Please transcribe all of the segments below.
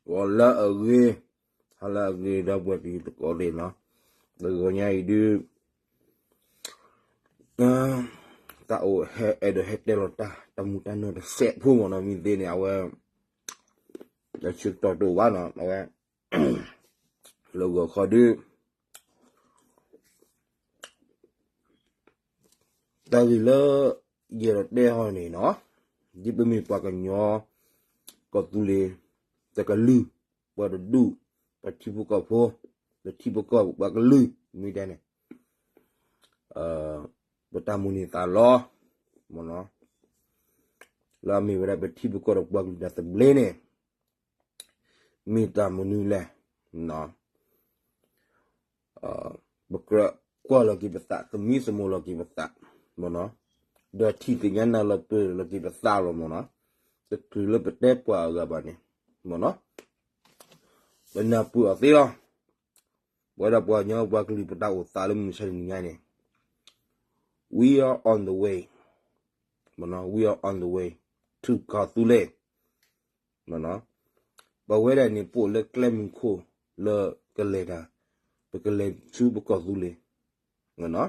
ဂီၤလၢအဂ့ၤ, ဟါလၢအဂ့ၤ ဒီပုၢ်ဝဲၢ်တံၤသကိးသ့ၣ်နီၤ, တဂီၤညါအံၤဒုး တၢ်အိၣ်ဟဲအဲၣ်ဒိးဟဲတဲလီၤတၢ် တၢ်မူတၢ်နၢၤတစဲးဖိမ့ၢ်နီၤ, မ့ၢ်သ့န့ၣ် အဝဲ လၢဆၢကတီၢ်တအိၣ်ဘၣ်နီၤ, အဝဲ လၢဂီၤခီဒုး တၢ်ဂ့ၢ်လၢ ယအဲၣ်ဒိးတဲဟီန့ၣ်နီၤ, ဒ်ပမ့ၢ်ပှၤကညီ ကီၢ်သူလ့ၤ တကလုာ်, ပှၤတဒူၣ်, ပှၤထံဖိကီၢ်ဖိ, ပထံဖိကီၢ်ဖိပှၤကလုာ် မ့ၢ်တဲန့ၣ် ပတၢ်မိၣ်န့ၢ်သးလီ မ့ၢ်နီၤ, လၢအမ့ၢ်ဝဲဒၣ်ပထံဖိကီၢ်ဖိပှၤကလုာ်တၢ်သဘျ့န့ၣ် မ့ၢ်တၢ်မနုၤလဲၣ်, ပကြၢးကွၢ်လီၤက့ၤပသး သမံသမိးလီၤက့ၤပသး မ့ၢ်နီၤ, ဒီးထံၣ်သ့ၣ်ညါနၢ်လီၤပၢၢ်လီၤက့ၤပသးလီၤမ့ၢ်နီၤ, တချုးလၢပတဲပှၤအဂၤဘၣ်န့ၣ် မ့ၢ်နီၤ, ပနၢ်ပၢၢ်အီၤသ့လီၤ, ပဝဲဒၣ်ပှၤကညီပှၤကလုာ်ပတၢ်အိၣ်သးလၢမုၢ်မဆါတနံၤညါန့ၣ် we are on the way, မ့ၢ်နီၤ, we are on the way to ကီၢ်သူလ့ၤ ပဝဲဒၣ်န့ၣ် ပအိၣ်လၢကျဲမုၢ်ခိၣ်လၢကလဲၤတၢ်, ပကလဲၤဆူပကီၢ်သူလ့ၤ,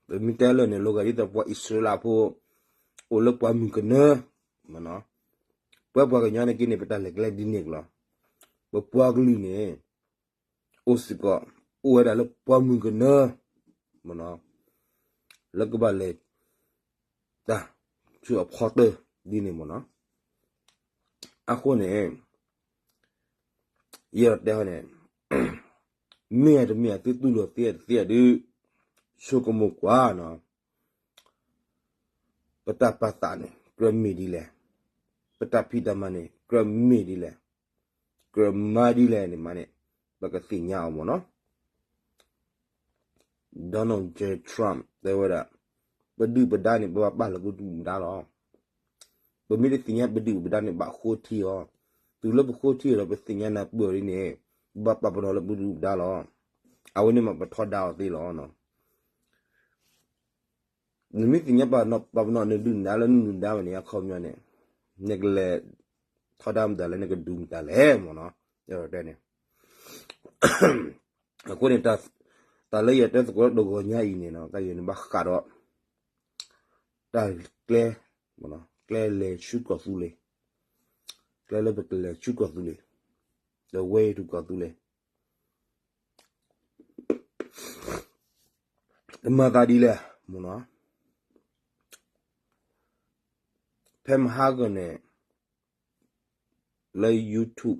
ပမ့ၢ်တဲလၢာ်န့ၣ် လီၤဂာ်ဒ်သိးပှၤအံၣ်စရ့လးဖိ အိၣ်လၢပှၢ်မုၢ်ကနၢ, ပဝဲပှၤကညီန့ၣ်က့န့ၣ် ပတၢ်လဲၤကျဲဒ်န့ၣ်ကလီၤ, ပပှၤကလုာ်န့ၣ် အိၣ်စ့ၢ်ကီး အိၣ်ဝဲဒၣ်လၢပှၢ်မုၢ်ကနၢ မ့ၢ်နီၤ, လၢကဘၣ်လဲၤ တၢ်ဆူအဖီတၢၢ်ဒ်န့ၣ်မ့ၢ်နီၤ, အဃိန့ၣ် ယအဲၣ်ဒိးတဲဟီန့ၣ် မ့ၢ်ဧါတမ့ၢ်ဧါ သုတူၢ်လိာ်သ့တသ့ဒုး ဆိကမိၣ်ကွၢ်နီၤ, ပတၢ်ပာ်သးန့ၣ် ကြၢးမ့ၢ်ဒ်လဲၣ်, ပတၢ်ဖံးတၢ်မၤန့ၣ် ကြၢးမ့ၢ်ဒ်လဲၣ်, ကြၢးမၤဒ်လဲၣ်န့ၣ်မးန့ၣ် ပကသ့ၣ်ညါအီၤမ့ၢ်နီၤ. Donald J Trump တဲဝဲဒၣ် ပဒုၣ်ပဒါန့ၣ် ပဘၣ်ပာ်လီၤပဒုၣ်ပဒါလီၤ. ပမ့ၢ်တသ့ၣ်ညါပဒုၣ်ပဒါန့ၣ် ဘၣ်ဃိထံအီၤ, တုၤလၢပဃိထံအီၤဒီး ပသ့ၣ်ညါနၢ်ပၢၢ်အီၤဒ်န့ၣ် ပဘၣ်ပာ်ပနီၣ်လၢပဒုၣ်ပဒါလီၤ. အဝဲန့ၣ်မးပထီဒါအီၤသ့လီၤ. နမ့ၢ်သ့ၣ်ညါပာ်ပနီၣ်နဒုၣ်နဒါလၢနဒုၣ်နဒါဝဲန့ၣ် အခီပညီန့ၣ် နကလဲၤထီဒါမတၤလဲၣ်နကဒုးမတၤလဲၣ်မ့ၢ်နီၤ. အဃိန့ၣ် တၢ်လၢယတဲသကိးလၢတဂီၤညါအံၤန့ၣ် တၢ်ယဲန့ၣ်ဘၣ်ဃးဒီး တၢ်ကျဲ ကျဲလဲၤဆူကီၢ်သူလ့ၤ, ကျဲလၢပကလဲၤဆူကီၢ်သူလ့ၤ, the way to ကီၢ်သူလ့ၤ ကမၤသးဒ်လဲၣ်မ့ၢ်နီၤ. ဖဲမဟါကန့ၣ် လၢ YouTube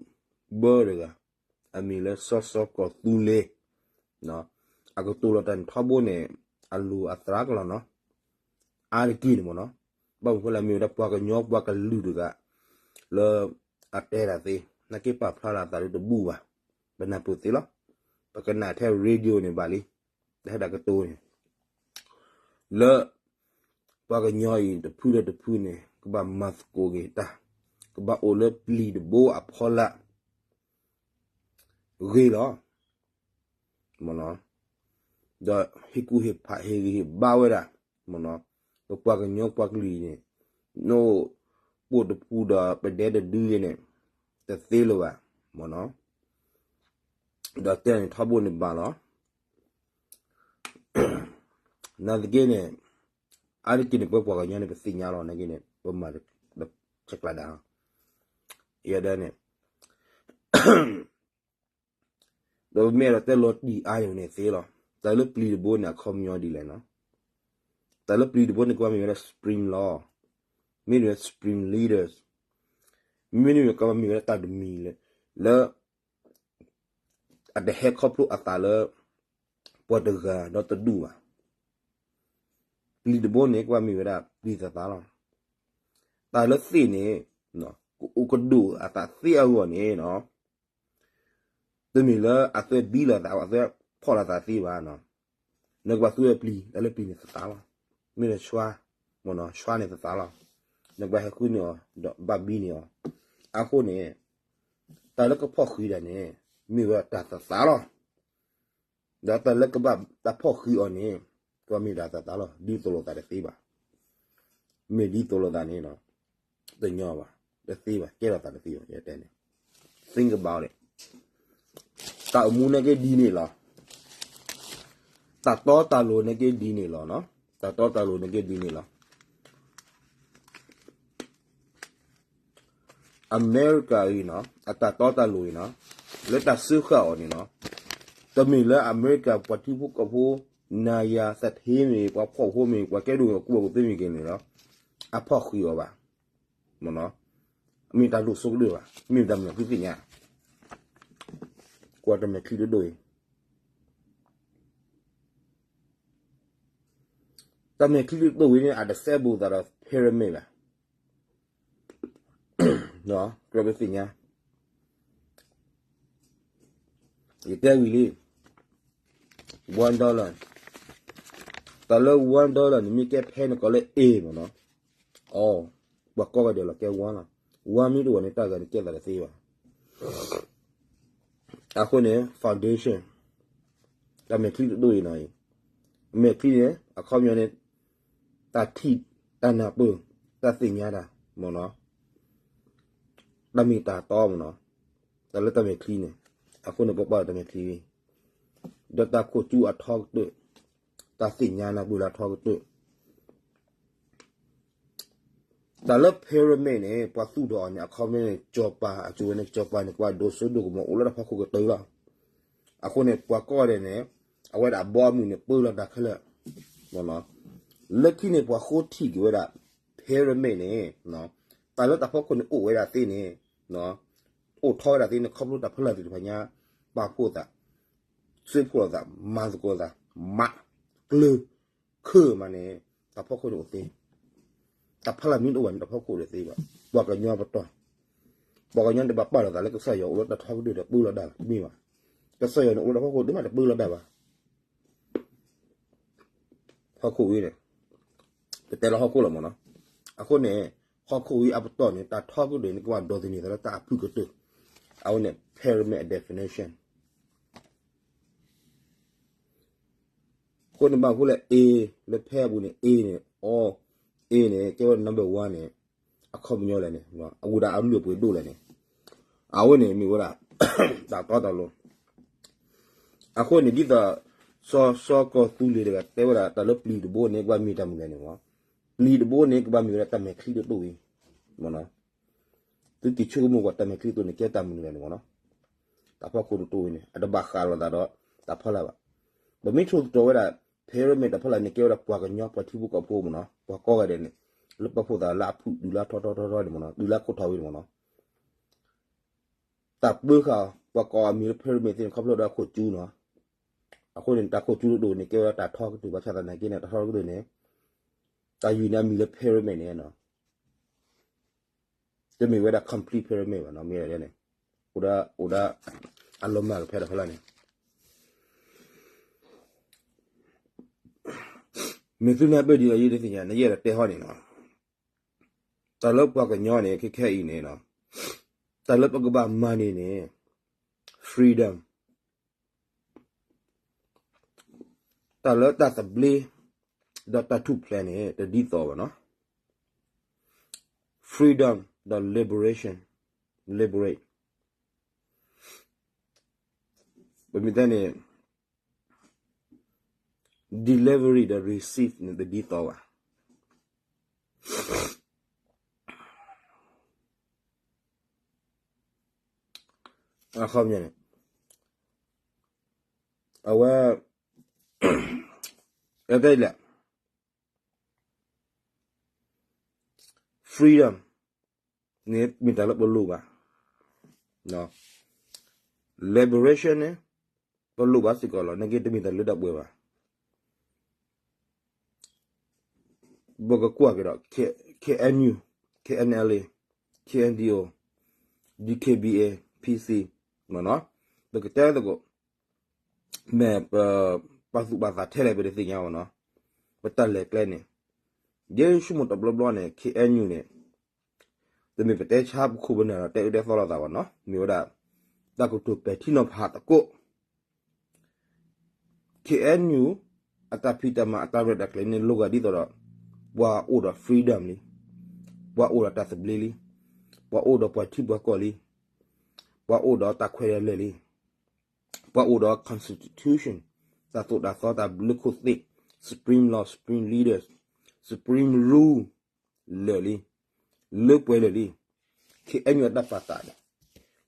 ဘၢတဂၤ အမံၤလၢစီစီကီၢ်သူလ့ၤ အကတိၤလီၤတၢ်န့ၣ်ထီဘိန့ၣ် အလိၣ်အသရၣ်ကလီၤနီၤ, အါတက့ၢ်န့ၣ်မ့ၢ်နီၤ. ဘၣ်မနုၤဃိလဲၣ် မ့ၢ်ဝဲဒၣ်ပှၤကညီပှၤကလုာ်တဂၤ လၢအတဲတၢ်သ့ နာ်က့ပာ်ဖျါလီၤအသးဒ်တဘူၣ်ဘၣ်, ပနၢ်ပၢၢ်သ့လီၤ. ပကနၣ်ထဲ radio န့ၣ်ဘၣ်လံ, တဟဲဒၣ်ကတိၤန့ၣ် လၢ ပှၤကညီအံၤတဖုဒီးတဖုန့ၣ် ကဘၣ်မၤသကိးက့ၤတၢ်, ကဘၣ်အိၣ်လၢပျံၤတဘိအဖီလာ်ဂ့ၤလီၤ. ဒီးဟ့ၣ်ကူၣ်ဟ့ၣ်ဖးဟ့ၣ်ဂံၢ်ဟ့ၣ်ဘါဝဲဒၣ်, ပပှၤကညီပှၤကလုာ်အံၤန့ၣ် နအိၣ်ပိာ်တပူၤဒီးပဒဲတဒုန့ၣ် တသ့လၢၤဘၣ်, ဒီးတဲန့ၣ်ထီဘိန့ၣ်ဘၣ်လီၤ. နာ်သက့န့ၣ် အါတက့ၢ်န့ၣ် ပပှၤကညီန့ၣ် ပသ့ၣ်ညါလီၤ နာ်က့န့ၣ် ပမၤတဆဲးကျိးဒၣ်လီၤ. ယဲဒၣ်န့ၣ် ဒီးပမ့ၢ်အဲၣ်ဒိးတဲလီၤတံၢ်အါန့ၣ်သ့လီၤ. တၢ်လၢပျံၤတဘိန့ၣ် အခီပညီဒ်လဲၣ်နီၤ. တၢ်လၢပျံၤတဘိန့ၣ် ကဘၣ်မ့ၢ်ဝဲဒၣ် Spring Law, မ့တမ့ၢ် Spring Leaders, မ့တမ့ၢ်ကဘၣ်မ့ၢ်ဝဲဒၣ်တၢ်တမံၤလၢ လၢ အတဟဲခီဖျိအသးလၢ ပှၤတဂၤဒီးတဒူၣ်ဘၣ်. ပျံၤတဘိန့ၣ် ကဘၣ်မ့ၢ်ဝဲဒၣ်ပျံၤသးသးလီၤ. တၢ်လၢသ့ၣ်န့ၣ် ကအိၣ်ကဒိၣ်အသးသ့အဂီၢ်န့ၣ်နီၤ, တမ့ၢ်လၢအသးဒ်လီၤသး အသးဖီၣ်လီၤသးသ့ဘၣ်နီၤ. နကဘၣ်သူဝဲပျံၤ တၢ်လၢပျံၤန့ၣ်သးသးလီၤ. မ့ၢ်လၢဆွါ, ဆွါန့ၣ်သးသးလီၤ. နကဘၣ်ဟဲဃုန့ၢ်အီၤ ဒီးဘၣ်ဘံန့ၢ်အီၤ. အဃိန့ၣ် တၢ်လၢကဖီၣ်ဃံးတၢ်န့ၣ် မ့ၢ်ဝဲတၢ်သးသးလီၤ. ဒီးတၢ်လၢကဘၣ်တၢ်ဖီၣ်ဃံးအီၤန့ၣ် ကဘၣ်မ့ၢ်ဒၣ်သးသးလီၤ. ဒ်သိးလိာ်သးတသ့ဘၣ်. မ့ၢ်ဒ်သိးလိာ်သးန့ၣ် တညီဘၣ်, တသ့ဘၣ်, ကဲထီၣ်သးတသ့ဘၣ်, ယတဲန့ၣ်. think about it. တၢ်အိၣ်မူန့ၣ်က့ဒ်န့ၣ်လီၤ. တၢ်တီတၢ်လိၤန့ၣ်က့ဒ်န့ၣ်လီၤ. တၢ်တီတၢ်လိၤန့ၣ်က့ဒ်န့ၣ်လီၤ. အမဲရကၤအံၤနီၤ အတၢ်တီတၢ်လိၤအံၤနီၤ လၢတၢ်စၢဃာ်အီၤန့ၣ်နီၤ တမ့ၢ်လၢအမဲရကၤပှၤထံဖိကီၢ်ဖိ နၤယၤသထ့မ့ၢ် ပှၤဖှီၣ်ဖိမ့ၢ် ပှၤကဲဒိၣ်မ့ၢ် ကူၣ်ဘၣ်ကူၣ်သ့မ့ၢ်က့ၤန့ၣ်နီၤ အဖီၣ်ဃံးအီၤဘၣ်. မ့ၢ်တၢ်လိၣ်ဆိကတၢၢ်ဘၣ် မ့ၢ်တၢ်မဲာ်ချံသ့ၣ်ညါ ကွၢ်တၢ်မဲာ်ချံတဒိၣ်အံၤ တၢ်မဲာ်ချံတဒိၣ်ဝံၤန့ၣ် အတစဲဘူးသးဒီး pyramid ဘၣ်. ကြၢးပသ့ၣ်ညါ ယတဲဝံၤလံ one dollar တၢ်လၢ one dollar န့ၣ် မ့ၢ်ကဲဖဲန့ၣ်ကီးလၢ A မ့ၢ်နီၤ အီ ပှၤကိးဂၤဒဲးလီၤကဲ one လီၤ. one မ့ၢ်တအိၣ်န့ၣ် တၢ်ဂၤန့ၣ်ကဲသးတသ့ဘၣ်. အဃိန့ၣ် foundation တၢ်မဲာ်ချံတဒိၣ်အံၤနီၤ အမဲာ်ချံန့ၣ် အခီပညီန့ၣ် တၢ်ထံၣ် တၢ်နၢ်ပၢၢ် တၢ်သ့ၣ်ညါတၢ် မ့ၢ်နီၤ တၢ်မ့ၢ်တၢ်တီမ့ၢ်နီၤ တၢ်လၢတၢ်မဲာ်ချံန့ၣ် အဃိန့ၣ် ပပာ်ဒီးတၢ်မဲာ်ချံ ဒီးတၢ်ခိၣ်ကၠူအထီကတၢၢ် တၢ်သ့ၣ်ညါနၢ်ပၢၢ်လၢအထီကတၢၢ် တၢ်လၢ pyramid န့ၣ် ပှၤသူၣ်ထီၣ်အီၤန့ၣ် အခီပညီန့ၣ် စီၤပၤအကဝဲန့ၣ် စီၤပၤန့ၣ် ကွၢ်ဒိၣ်စိဒိၣ်ကမီၤ အိၣ်လၢတၢ်ဖီခိၣ်ကတၢၢ်လီၤ. အဃိန့ၣ် ပှၤကိးဂၤဒဲးန့ၣ် အဝဲဒၣ်အဘီအမုၢ်န့ၣ် ပၢလီၤတၢ်ခဲလၢာ် လၢခံန့ၣ် ပှၤဃိထံၣ်က့ၤဝဲဒၣ် pyramid န့ၣ် တၢ်လၢတၢ်ဖီခိၣ်န့ၣ် အိၣ်ဝဲဒၣ်သ့န့ၣ် အိၣ်ထီဝဲဒၣ်သ့န့ၣ် ခီဖျိတၢ်ဖီလာ်သ့ၣ်တဖၣ်ညါ ပာ်ဖှိၣ်သး စၢဖှိၣ်လိာ်သး မၤသကိးသး မး ကျၢၤ ခၢၣ်မးန့ၣ် တၢ်ဖီခိၣ်န့ၣ်အိၣ်သ့ တၢ်ဖီလာ်မ့ၢ်တအိၣ်ဘၣ်န့ၣ် တၢ်ဖီခိၣ်အိၣ်တသ့ဘၣ်. ပှၤကညီပတီၢ် ပှၤကညီန့ၣ်တဘၣ်ပာ်လီၤသးလၢကစၢ်ယွၤအိၣ်လၢတၢ်ထီကတၢၢ်ဒီးပၢလီၤဒၣ်ဘၣ် တမ့ၢ်ဘၣ်. ကစၢ်ယွၤန့ၣ်အိၣ်လၢတၢ်ဖီခိၣ်ဒ်မးတပၢလီၤဒၣ်ဘၣ်. ဟီၣ်ခိၣ်ဝံၤန့ၣ် ပတဲလၢဟီၣ်ခိၣ်လီၤမ့ၢ်နီၤ. အဃိန့ၣ် ဟီၣ်ခိၣ်ဝံၤအပတီၢ်န့ၣ် တၢ်ထီကတၢၢ်န့ၣ် ကဘၣ်ဒိးသန့ၤသးလၢတၢ်အဖုၣ်ကတၢၢ် အဝဲန့ၣ် pyramid definition အဃိန့ၣ်ဘၣ်အဃိလၢ A လၢဖဲအပူၤန့ၣ် A န့ၣ် အီ A န့ၣ် ကဲဝဲ number one န့ၣ် အခီပညီလဲၣ်န့ၣ် အဝဲဒၣ်အလုၢ်အပှ့ၤဒိၣ်လဲၣ်န့ၣ် အဝဲန့ၣ်မ့ၢ်ဝဲဒၣ် တၢ်တီတၢ်လိၤ အဃိန့ၣ် ဒ်သိး စီၤစီၤကီၢ်သူလ့ၤတဂၤတဲဝဲဒၣ် တၢ်လၢပျံၤတဘိန့ၣ် ကဘၣ်မ့ၢ်တၢ်မနုၤလဲၣ်န့ၣ်မ့ၢ် ပျံၤတဘိန့ၣ် ကဘၣ်မ့ၢ်ဝဲဒၣ်တၢ်မဲာ်ချံတဒိၣ်အံၤ မ့ၢ်နီၤ. သုက့ၤဆိကမိၣ်ကွၢ် တၢ်မဲာ်ချံတဒိၣ်န့ၣ် ကဲတၢ်မနုၤလဲၣ်န့ၣ်မ့ၢ်နီၤ. တၢ်ဖီခိၣ်တဒိၣ်အံၤန့ၣ် အတဘၣ်ဃးလိာ်သးဒီး တၢ်ဖီလာ်ဘၣ်. ပမ့ၢ်ဆိကတီၢ်ဝဲဒၣ် pyramid တၢ်ဖီလာ်န့ၣ် ကဲဝဲဒၣ်ပှၤကညီပှၤထံဖိကီၢ်ဖိမ့ၢ်နီၤ. ပှၤကိးဂၤဒဲးန့ၣ် လၢပာ်ဖှိၣ်သးလၢအဖုၣ်တုၤလၢအထီထီထီထီန့ၣ်မ့ၢ်နီၤ. တုၤလၢအခိၣ်ထီၣ်ဝံၤန့ၣ်မ့ၢ်နီၤ. တၢ်ပၢဃာ် ပှၤကိးအမံၤလၢ pyramid သ့ၣ်န့ၣ် ခီဖျိဒီးအခိၣ်ကၠူနီၤ. အဃိန့ၣ် တၢ်ခိၣ်ကၠူတဒိၣ်န့ၣ် ကဲဝဲဒၣ်တၢ်ထီကတၢၢ် ဘၣ်ဆၣ်သနာ်က့န့ၣ် တၢ်ထီကတၢၢ်န့ၣ် တၢ်ယုၢ်န့ၣ်အမံၤလၢ pyramid န့ၣ်နီၤ. တမ့ၢ်ဝဲဒၣ် complete pyramid ဘၣ်နီၤ မ့ၢ်ဒ်န့ၣ် အိၣ်ဒၣ် အိၣ်ဒၣ် အလီၤမၢ်ကဖဲတၢ်ဖီလာ်န့ၣ် မ့ၢ်သုနၢ်ပၢၢ်ဒ်အံၤ ယတသ့ၣ်ညါ နယအဲၣ်ဒိးတဲဟီန့ၣ်နီၤ. တၢ်လၢပှၤကညီန့ၣ် ခဲခဲအံၤန့ၣ်နီၤ တၢ်လၢပကဘၣ်မၤန့ၢ်န့ၣ် freedom တၢ်လၢတၢ်သဘျ့ ဒီးတၢ်ထူၣ်ဖျဲးန့ၣ် တဒ်သိးဘၣ်နီၤ. Freedom ဒီး liberation, liberate ပမ့ၢ်တဲန့ၣ် delivery ဒီး receive န့ၣ် တဒ်သိးဘၣ်. အခီပညီန့ၣ် အဝဲ အတဲလဲၣ် freedom န့ၣ် မ့ၢ်တၢ်လၢပလိၣ်ဘၣ်. Liberation န့ၣ် ပလိၣ်ဘၣ်စ့ၢ်ကီးလီၤ နာ်က့တမ့ၢ်တၢ်လၢဒၣ်ပှဲၤဘၣ်. ပကကွၢ်က့ၤဒီး K-, KNU, KNLA, KNDO, DKBA, PC မ့ၢ်နီၤ, ပကတဲသကိး မ့ၢ်ပ ပာ်သူၣ်ပာ်သးထဲလဲၣ် ပတသ့ၣ်ညါဘၣ်နီၤ, ပတၢ်လဲၤကျဲန့ၣ် ယဲယဆိကမိၣ်တဘျီဘျီန့ၣ် KNU န့ၣ် တမ့ၢ်ပတဲဆါပခိၣ်ပနၢ်ဒီးတဲအၢတဲသီလိာ်သးဘၣ်နီၤ, မ့ၢ်ဝဲဒၣ် တၢ်ကတိၤပဲာ်ထံနီၤဖးသကိး KNU အတၢ်ဖံးတၢ်မၤအတၢ်ရဲၣ်တၢ်ကျဲၤန့ၣ် လိၣ်ဂၤဒ်သိးဒီး ပှၤအိၣ်ဒီး freedom လံ, ပှၤအိၣ်ဒီးတၢ်သဘျ့လံ, ပှၤအိၣ်ဒီးပှၤထံပှၤကီၢ်လံ, ပှၤအိၣ်ဒီးတၢ်ခွဲးတၢ်ယာ်လၢာ်လံ. ပှၤအိၣ်ဒီး constitution, တၢ်သိၣ်တၢ်သီ တၢ်ဘျၢခိၣ်သ့ၣ်, supreme law, supreme leaders, supreme rule လၢာ်လံ, လၢပှဲၤလၢာ်လံ. ခဲအံၤ အတၢ်ပာ်သးန့ၣ်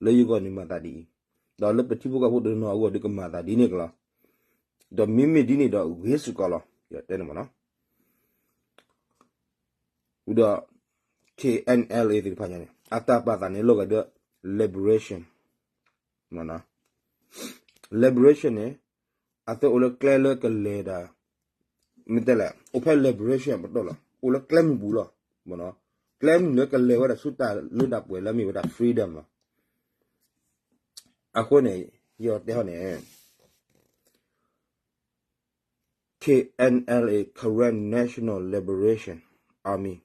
လၢယဂီၢ်န့ၣ်မၤသးဒ်အံၤ, ဒီးလၢပထံဖိကီၢ်ဖိတနီၤအဂီၢ်ဒီးကမၤသးဒ်န့ၣ်ကလီၤ. ဒီးမ့မ့ၢ်ဒ်န့ၣ်ဒီးဂ့ၤစ့ၢ်ကီးလီၤ ယတဲန့ၣ်မ့ၢ်နီၤ. ဒီး K N L A သ့ၣ်တဖၣ်ညါန့ၣ် အတၢ်ပာ်သးန့ၣ် လီၤဂာ်ဒီး liberation, မ့ၢ်နီၤ. Liberation န့ၣ် အသ့အိၣ်လၢကျဲလၢကလဲၤဒၣ်, မ့ၢ်တဲလဲၣ် အိၣ်ဖဲ liberation အပတီၢ်လီၤ. အိၣ်လၢကျဲမုၢ်ပူၤလီၤ, မ့ၢ်နီၤ. ကျဲမုၢ်လၢကလဲၤဝဲဒၣ်ဆူတၢ်လၢတၢ်ပှဲၤလၢအမ့ၢ်ဝဲဒၣ် freedom လီၤ. အဃိန့ၣ် ယတဲဟီန့ၣ် K N L A, Karen National Liberation Army,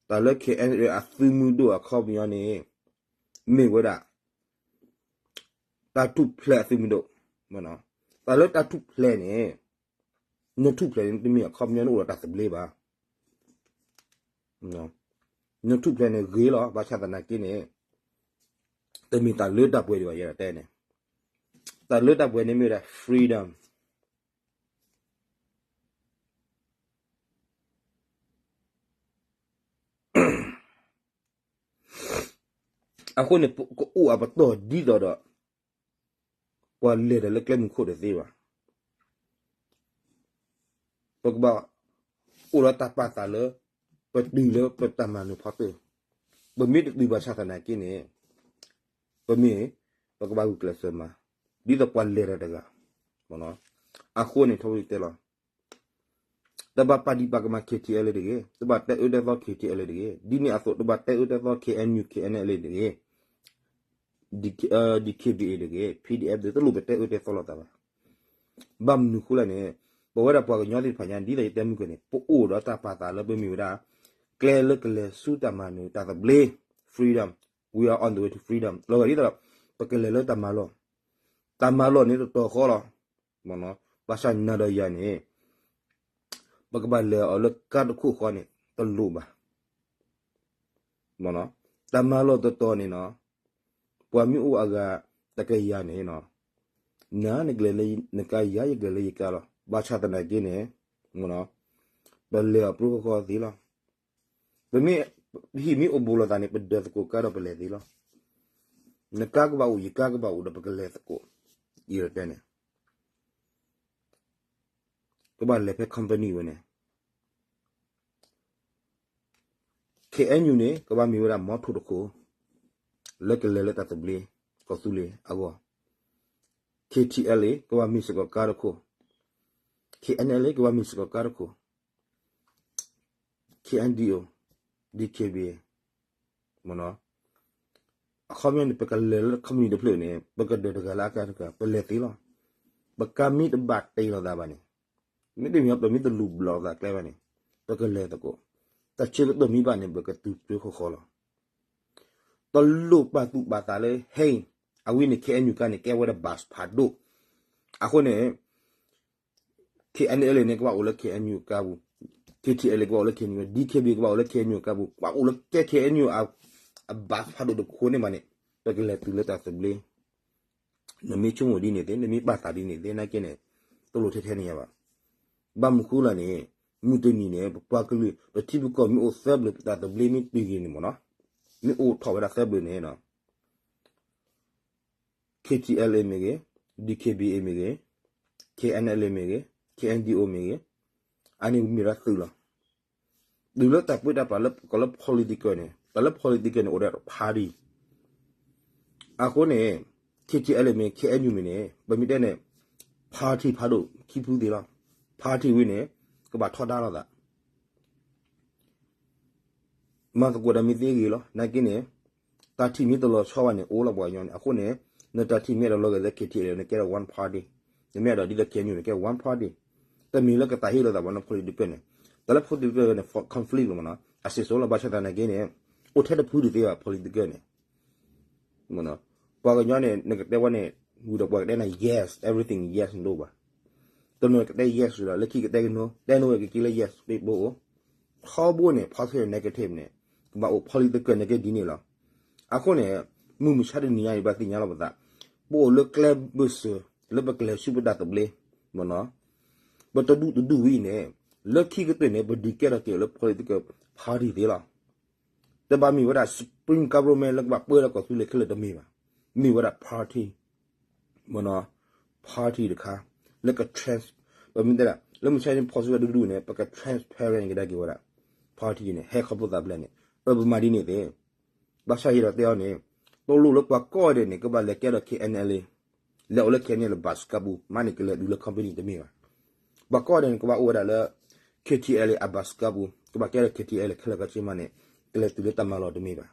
တၢ်လၢ K N L A အသုးမုၢ်ဒိၣ်အခီပညီန့ၣ် မ့ၢ်ဝဲဒၣ် တၢ်ထူၣ်ဖျဲးအသုးမုၢ်ဒိၣ်, တၢ်လၢတၢ်ထူၣ်ဖျဲးန့ၣ် နထူၣ်ဖျဲးန့ၣ် တမ့ၢ်အခီပညီနအိၣ်ဒီးတၢ်သဘျ့ဘၣ်. နထူၣ်ဖျဲးန့ၣ်ဂ့ၤလီၤ. ဘၣ်ဆၣ်သနာ်က့န့ၣ် တမ့ၢ်တၢ်လၢတၢ်ပှဲၤဒံးဘၣ် ယဲဒၣ်တဲန့ၣ်. တၢ်လၢတၢ်ပှဲၤန့ၣ်မ့ၢ်ဝဲဒၣ် freedom. အဃိန့ၣ် ကအိၣ်အပတီၢ်ဒ်သိးဒီး ပှၤလဲၤတၢ်လၢကျဲမုၢ်ခိၣ်တသ့ဘၣ်. ပကဘၣ်အိၣ်ဒီးတၢ်ပာ်သးလၢ ပတုၤလၢပတၢ်မၤနၢၤဖီတၢၢ်, ပမ့ၢ်တတုၤဘၣ်ဆၣ်သနာ်က့န့ၣ် ပမ့ၢ် ပကဘၣ်ဂုာ်ကျဲးစၢးမၤ ဒ်သိးပှၤလဲၤတၢ်တဂၤ. အဃိန့ၣ် ထီဘိတဲလီၤ တဘၣ်ပာ်ဒံးပာ်ကမၣ် K T L A တဂ့ၤ, တဘၣ်တဲအၢတဲသီ K T L A တဂ့ၤ, ဒ်န့ၣ်အသိး တဘၣ်တဲအၢတဲသီ K N U K N L A တဂ့ၤ, D K B A တဂ့ၤ, P D F တဂ့ၤ, တလိၣ်ပတဲအၢတဲသီလိာ်သးဘၣ်. ဘၣ်မနုၤဃိလဲၣ်န့ၣ် ပဝဲဒၣ်ပှၤကညီသ့ၣ်တဖၣ်ညါ ဒ်သိးယတဲမုၢ်ကၢန့ၣ် ပအိၣ်ဒီးတၢ်ပာ်သးလၢပမ့ၢ်ဝဲဒၣ် ကျဲလၢကလဲၤဆူတၢ်မၤနၢၤတၢ်သဘျ့ freedom, we are on the way to freedom လီၤဂာ်ဒ်သိးဒီး ပကလဲၤလၢတၢ်မၤလီၢ်, တၢ်မၤလီၢ်န့ၣ်တတီၤဃီလီၤ. ဘၣ်ဆၣ်နၤဒီးယၤန့ၣ် ပကဘၣ်လဲၤအီၤလၢကါတခိၣ်ဃီန့ၣ် တလိၣ်ဘၣ်. တၢ်မၤလီၢ်တတီၤန့ၣ်နီၤ ပှၤမ့ၢ်အိၣ်အဂၤတကယၤန့ၣ်နီၤ နၤနကလဲၤလၢနကါ ယၤယကလဲၤလၢယကါလီၤ. ဘၣ်ဆၣ်သနာ်က့န့ၣ် ပလဲၤအီၤပျိဃီဃီသ့လီၤ. ပမ့ၢ် ပဟံၣ်မ့ၢ်အိၣ်ဘူးလိာ်သးန့ၣ် ပဒၢးသကိးကါဒီးပလဲၤသ့လီၤ. နကါကဘၣ်အိၣ် ယကါကဘၣ်အိၣ်ဒီးပကလဲၤသကိး. ယတဲန့ၣ် ကဘၣ်လဲၤဖဲ company ဝဲန့ၣ် K N U န့ၣ် ကဘၣ်မ့ၢ်ဝဲဒၣ်မီထိၣ်တခိၣ် လၢကလဲၤလၢတၢ်သဘျ့ ကီၢ်သူလ့ၤအဂီၢ်, K T L A ကဘၣ်မ့ၢ်စ့ၢ်ကီးကါတခိၣ်, K N L A ကဘၣ်မ့ၢ်စ့ၢ်ကီးကါတခိၣ်, K N D O, D K B A မ့ၢ်နီၤ. အခီပညီန့ၣ် ပကလဲၤလၢ company တဖျၢၣ်န့ၣ် ပကဒၢးတဂၤလၢအကါတဂၤ ပလဲၤသ့လီၤ. ပကါမ့ၢ်တဘၣ်တ့ၢ်လိာ်သးဘၣ်န့ၣ် မ့တမ့ၢ်ပမ့ၢ်တလူၤဘျီၣ်သးကျဲဘၣ်န့ၣ် ပကလဲၤသကိး. တၢ်ဆၢကတီၢ်မ့ၢ်ဘၣ်န့ၣ် ပကတုၤပျိဃီဃီလီၤ. တလိၣ်ပာ်သူၣ်ပာ်သးလၢ ဟဲ အဝဲန့ၣ် K N U ကါန့ၣ် ကဲဝဲဒၣ် bus ဖးဒိၣ်. အဃိန့ၣ် K N L A န့ၣ် ကဘၣ်အိၣ်လၢ K N U ကါပူၤ, K T L A ကဘၣ်အိၣ်လၢ K N U, D K B A ကဘၣ်အိၣ်လၢ K N U ကါပူၤ, ကဘၣ်အိၣ်လၢကဲ K N U အ bus ဖးဒိၣ်တခိၣ်န့ၣ်မးန့ၣ် ပကလဲၤတုၤလၢတၢ်သဘျ့. နမ့ၢ်ဆိကမိၣ်ဒ်န့ၣ်သ့, နမ့ၢ်ပာ်သးဒ်န့ၣ်သ့ နာ်က့န့ၣ် တလိၣ်ထဲထဲန့ၣ်ယၤဘၣ်. ဘၣ်မနုၤဃိလဲၣ်န့ၣ် မုၢ်တနံၤန့ၣ် ပပှၤကလုာ် ပထံပကီၢ်မ့ၢ်အိၣ်သၢဘျုး ပတၢ်သဘျ့မ့ၢ်တုၤဂ့ၤန့ၣ်မ့ၢ်နီၤ, မ့ၢ်အိၣ်ထီၣ်ဝဲဒၣ်သၢဘျုးန့ၣ် K T L A မ့ၢ်ဂ့ၤ, D K B A မ့ၢ်ဂ့ၤ, K N L A မ့ၢ်ဂ့ၤ, K N D O မ့ၢ်ဂ့ၤ, အန့ၣ်မ့ၢ်ဒၣ်သုးလီၤ. တုၤလၢတၢ်ပၢတၢ်ပြးလၢ ကီးလၢ political န့ၣ်, တၢ်လၢ political န့ၣ် အိၣ်ဒီး party. အဃိန့ၣ် K T L A မ့ၢ် K N U မ့ၢ်န့ၣ် ပမ့ၢ်တဲန့ၣ် party ဖးဒိၣ်ခံဖုသ့လီၤ. party ဝံၤန့ၣ် ကဘၣ်ထီဒါလိာ်သး မၤသကိးတၢ်မ့ၢ်သ့ဂ့ၤလီၤ. နာ်က့န့ၣ် တၢ်ထံၣ်မ့ၢ်တလီၤဆီဘၣ်န့ၣ် အိၣ်လီၤပှၤကညီန့ၣ်. အဃိန့ၣ် နတၢ်ထံၣ်မ့ၢ်အဲၣ်ဒိးလီၤဂာ်လၢ K T L A န့ၣ် ကဲဒီး one party, နမ့ၢ်အဲၣ်ဒိးဒ်သိး K N U န့ၣ် ကဲ one party. တမ့ၢ်လၢကသးဟ့လိာ်သးဘၣ်နီၤ political န့ၣ်, တၢ်လၢ political န့ၣ် conflict လီၤမ့ၢ်နီၤ, အစံးစိၤလီၤ. ဘၣ်ဆၣ်သနာ်က့န့ၣ် အိၣ်ထဲတဖုဒၣ်သ့ဘၣ် political န့ၣ် ပှၤကညီန့ၣ် နကတဲဝဲန့ၣ် ဝံၤဒီးပှၤကတဲနၤ yes, everything yes နဒိၣ်ဘၣ်. တနီၤကတဲ yes ဒီး လၢခံကတဲကနိ, တဲနိဝဲကက့ၤလၢ yes ပ့ၣ်ဘိအိၣ်. ထီဘိန့ၣ် positive negative န့ၣ် ကဘၣ်အိၣ် political န့ၣ်က့ဒ်န့ၣ်လီၤ. အဃိန့ၣ် မုၢ်မဆါတနံၤညါအံၤ ဘၣ်သ့ၣ်ညါလီၤပသး, ပအိၣ်လၢကျဲဘၢၣ်စၢၤ လၢပကလဲၤဆူပတၢ်သဘျ့, မ့ၢ်နီၤ, ပတဒူၣ်တဒူၣ်ဝံၤန့ၣ်, လၢခံကတၢၢ်န့ၣ် ပဒုးကဲထီၣ်က့ၤလၢ political party သ့လီၤ. တဘၣ်မ့ၢ်ဝဲဒၣ် supreme government လၢကဘၣ်ပၢဒီးကီၢ်သူလ့ၤခဲလၢာ်တမ့ၢ်ဘၣ်, မ့ၢ်ဝဲဒၣ် party, မ့ၢ်နီၤ, party တခါ, လၢက trans, ပမ့ၢ်တဲဒၣ် လၢမုၢ်ဆါန့ၣ် ဖီၣ်စုကဝဲၤဒူၣ်ဒူၣ်န့ၣ် ပက transparent ကဒါက့ၤဝဲဒၣ် party န့ၣ် ဟဲခီဖျိသးဘျဲၣ်န့ၣ်, အၢ ပမၤဒ်န့ၣ်သ့, ဘၣ်ဆၣ်ယအဲၣ်ဒိးတဲအီၤန့ၣ်, တလိၣ်လၢပှၤကိးဂၤဒဲးန့ၣ် ကဘၣ်လဲၤကဲဒီး K N L A, လဲၤအိၣ်လၢ K N L A ဘၣ်စကါပူၤ, မ့ၢ်န့ၣ်ကလဲၤတုၤလၢ company တမ့ၢ်ဘၣ်. ပှၤကိးဂၤဒဲးန့ၣ် ကဘၣ်အိၣ်ဝဲဒၣ်လၢ K T L A အဘၣ်စကါပူၤ, ကဘၣ်ကဲဒီး K T L A ခဲလၢာ်ခဲဆ့မ့ၢ်န့ၣ်, ကလဲၤတုၤလၢတၢ်မၤလီၢ်တမ့ၢ်ဘၣ်.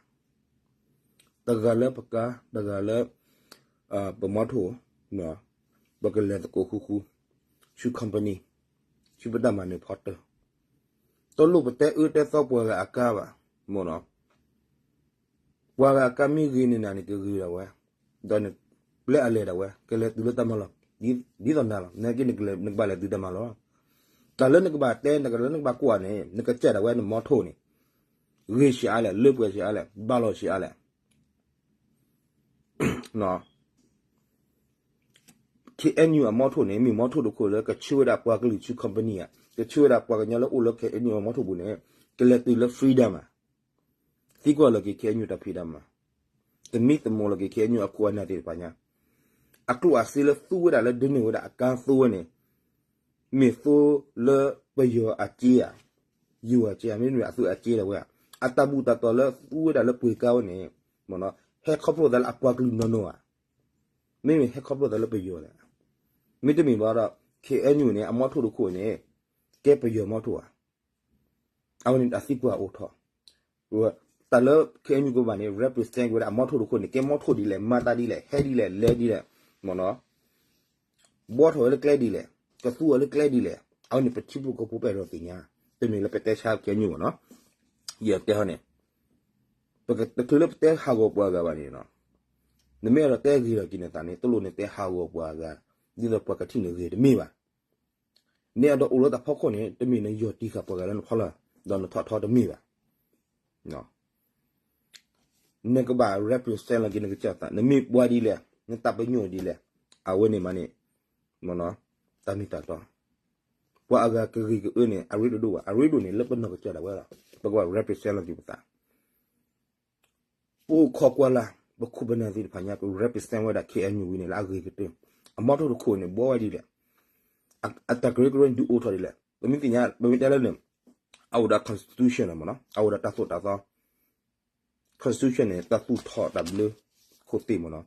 တဂၤလၢပကါ, တဂၤလၢ ပမီထိၣ်, ပကလဲၤသကိးဃူဃူ, ဆူ company, ဆူပတၢ်မၤနၢၤဖီတၢၢ်, တလိၣ်ပတဲအၢတဲသီပှၤဂၤအကါဘၣ်, မ့ၢ်နီၤ, ပှၤဂၤအကါမ့ၢ်ဂ့ၤန့ၢ်နၤန့ၣ် ကဂ့ၤဒၣ်ဝဲ, ဒီးနပျဲအလဲၤဒၣ်ဝဲ, ကလဲၤတုၤလၢတၢ်မၤလီၢ်, ဒ်သိးနၤလီၤ, နက့န့ၣ် နကဘၣ်လဲၤတုၤတၢ်မၤလီၢ်, တၢ်လၢနကဘၣ်တဲ, တၢ်လၢနကဘၣ်ကွၢ်န့ၣ် နကစၢ်ဒၣ်ဝဲနမီထိၣ်န့ၣ်, ဂ့ၤဆံးအါလဲၣ်, လၢပှဲၤဆံးအါလဲၣ်, ဘၣ်လီၤဆံးအါလဲၣ် K N U အမီထိၣ်န့ၣ် မ့ၢ်မီထိၣ်တခိၣ်လၢကဆှၢဝဲဒၣ်ပှၤကလုာ်ဆူ company ဧါ, ကဆှၢဝဲဒၣ်ပှၤကညီလၢအိၣ်လၢ K N U အမီထိၣ်ပူၤန့ၣ်, ကလဲၤတုၤလၢ freedom ဧါ, သံကွၢ်လီၤက့ၤ K N U တၢ်ဖံးတၢ်မၤ, သမံသမိးလီၤက့ၤ K N U အခိၣ်အနၢ်သ့ၣ်တဖၣ်ညါ, အကျိၣ်အစ့လၢသူဝဲဒၣ်လၢဒုးန့ၢ်ဝဲဒၣ်အကါသိဝဲန့ၣ်, မ့ၢ်သိလၢပယီၤအစ့ဧါ, ယိၤအစ့ဧါ, မ့တမ့ၢ်အသုးအစ့ဒၣ်ဝဲဧါ, အတၢ်ဘူၣ်တၢ်တီၤလၢသူဝဲဒၣ်လၢပှ့ၤကါဝဲန့ၣ်, မ့ၢ်နီၤ, ဟဲခီဖျိသးလၢအပှၤကလုာ်နီၢ်နီၢ်ဧါ, မ့မ့ၢ်ဟဲခီဖျိသးလၢပယီၤလဲၣ်, မ့တမ့ၢ်ဘၣ်ဒီး K N U န့ၣ် အမီထိၣ်တခိၣ်န့ၣ် ကဲပယီၤမီထိၣ်ဧါ, အဝဲန့ၣ်အသံကွၢ်အိၣ်ထီၣ်, တၢ်လၢ K N U ကဘၣ်န့ၣ် represent ဝဲဒၣ်အမီထိၣ်တခိၣ်န့ၣ် ကဲမီထိၣ်ဒ်လဲၣ်, မၤတၢ်ဒ်လဲၣ်, ဟဲဒ်လဲၣ်, လဲၤဒ်လဲၣ်, မ့ၢ်နီၤ, ဘှီထီၣ်ဝဲလၢကျဲဒ်လဲၣ်, ကသူအီၤလၢကျဲဒ်လဲၣ်, အဝဲန့ၣ်ပထံဖိကီၢ်ဖိပအဲၣ်ဒိးသ့ၣ်ညါ, တမ့ၢ်လၢပတဲဆါ K N U မ့ၢ်နီၤ, ယတဲဟီန့ၣ်, တချုးလၢပတဲဟးဂီၤပှၤဂၤဘၣ်န့ၣ်, နမ့ၢ်အဲၣ်ဒိးတဲဂ့ၤထီၣ်က့ၤနသးန့ၣ် တလိၣ်နတဲဟးဂီၤပှၤဂၤ, ဒ်သိးပှၤကထံၣ်န့ၣ်ဂ့ၤတမ့ၢ်ဘၣ်. နအဲၣ်ဒိးအိၣ်လၢတၢ်ဖီခိၣ်န့ၣ် တမ့ၢ်နယီၢ်တံၢ်ဃာ်ပှၤဂၤလၢနဖီလာ်, ဒီးနထီၣ်ထီတမ့ၢ်ဘၣ်. နကဘၣ် represent လီၤက့ၤနကစၢ်သး, နမ့ၢ်ပှၤဒ်လဲၣ်, နတၢ်ပညိၣ်ဒ်လဲၣ်, အဝဲန့ၣ်မးန့ၣ်, တၢ်မ့ၢ်တၢ်တီ, ပှၤအဂၤကဂ့ၤကအၢန့ၣ် အရ့တဒိၣ်ဘၣ်, အရ့ဒိၣ်န့ၣ်လၢပနီၢ်ကစၢ်ဒၣ်ဝဲလီၤ. ပကဘၣ် represent လီၤက့ၤပသး ပအိၣ်ခိးကွၢ်လၢ်, ပခိၣ်ပနၢ်သ့ၣ်တဖၣ်ညါ က represent ဝဲဒၣ် K N U ဝံၤန့ၣ် လၢအဂ့ၤကတၢၢ်, အမီထိၣ်တခိၣ်န့ၣ် ဘှီဝဲဒ်လဲၣ်, အတၢ်ကရၢကရိဒုးအိၣ်ထီၣ်ဒ်လဲၣ်, ပမ့ၢ်သ့ၣ်ညါ ပမ့ၢ်တဲလၢန့ၣ်, အအိၣ်ဒီး constitution လီၤမ့ၢ်နီၤ, အအိၣ်ဒီးတၢ်သိၣ်တၢ်သီ, constitution န့ၣ် တၢ်သူၣ်ထီၣ်တၢ်ဘျၢခိၣ်သ့ၣ်မ့ၢ်နီၤ,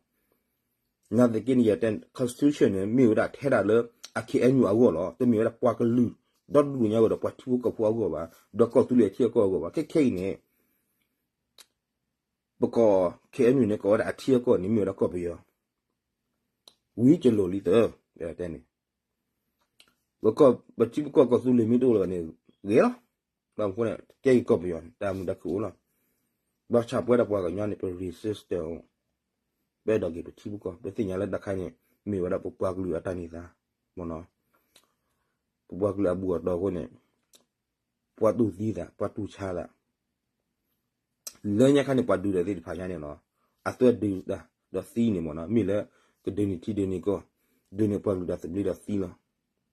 နာ်သက့န့ၣ် ယတဲ constitution န့ၣ် မ့ၢ်ဝဲဒၣ်ထဲဒၣ်လၢအ K N U အဂီၢ်လီၤ, တမ့ၢ်ဝဲဒၣ်ပှၤကလုာ် ဒီဒူၣ်ညါဝဲဒီးပှၤထံဖိကီၢ်ဖိအဂီၢ်ဘၣ်, ဒီးကီၢ်သူလ့ၤအထံအကီၢ်အဂီၢ်ဘၣ်. ခဲခဲအံၤန့ၣ် ပကီၢ် K N U န့ၣ် ကိးဝဲဒၣ်အထံအကီၢ်န့ၣ် မ့ၢ်ဝဲဒၣ်ကီၢ်ပယီၤ, ဝံၤကလိာ်လံသၢ, တဲန့ၣ်, ပကီၢ် ပထံပကီၢ်ကီၢ်သူလ့ၤမ့ၢ်တအိၣ်လၢၤဘၣ်န့ၣ် ဂ့ၤလီၤ. ဘၣ်မနုၤအဃိန့ၣ် ကဲက့ၤကီၢ်ပယီၤန့ၣ် တၢ်မုာ်တၢ်ခုၣ်အိၣ်လီၤ. ဘၣ်ဆၣ်ပဝဲဒၣ်ပှၤကညီန့ၣ် ပ resistance အိၣ်, ပအဲၣ်ဒိးက့ၤပထံပကီၢ်, ပသ့ၣ်ညါလၢတၢ်ခါန့ၣ် မ့ၢ်ဝဲဒၣ်ပပှၤကလုာ်အတၢ်န့ၢ်သါ, မ့ၢ်နီၤ, ပပှၤကလုာ်အဘူၣ်အတီၢ်အဃိန့ၣ် ပှၤတူၢ်သံသး ပှၤတူၢ်ဆါသး လၢညါခါန့ၣ် ပှၤဒုးတၢ်သ့ၣ်တဖၣ်ညါန့ၣ်လီၤ. အသွဲၣ်ဒုးတၢ်ဒီးသံန့ၣ်မ့ၢ်နီၤ, မ့ၢ်လၢကဒုးန့ၢ်ထံဒုးန့ၢ်ကီၢ်, ဒုးန့ၢ်ပှၤကလုာ်တၢ်သဘျ့ဒီးသံလီၤ.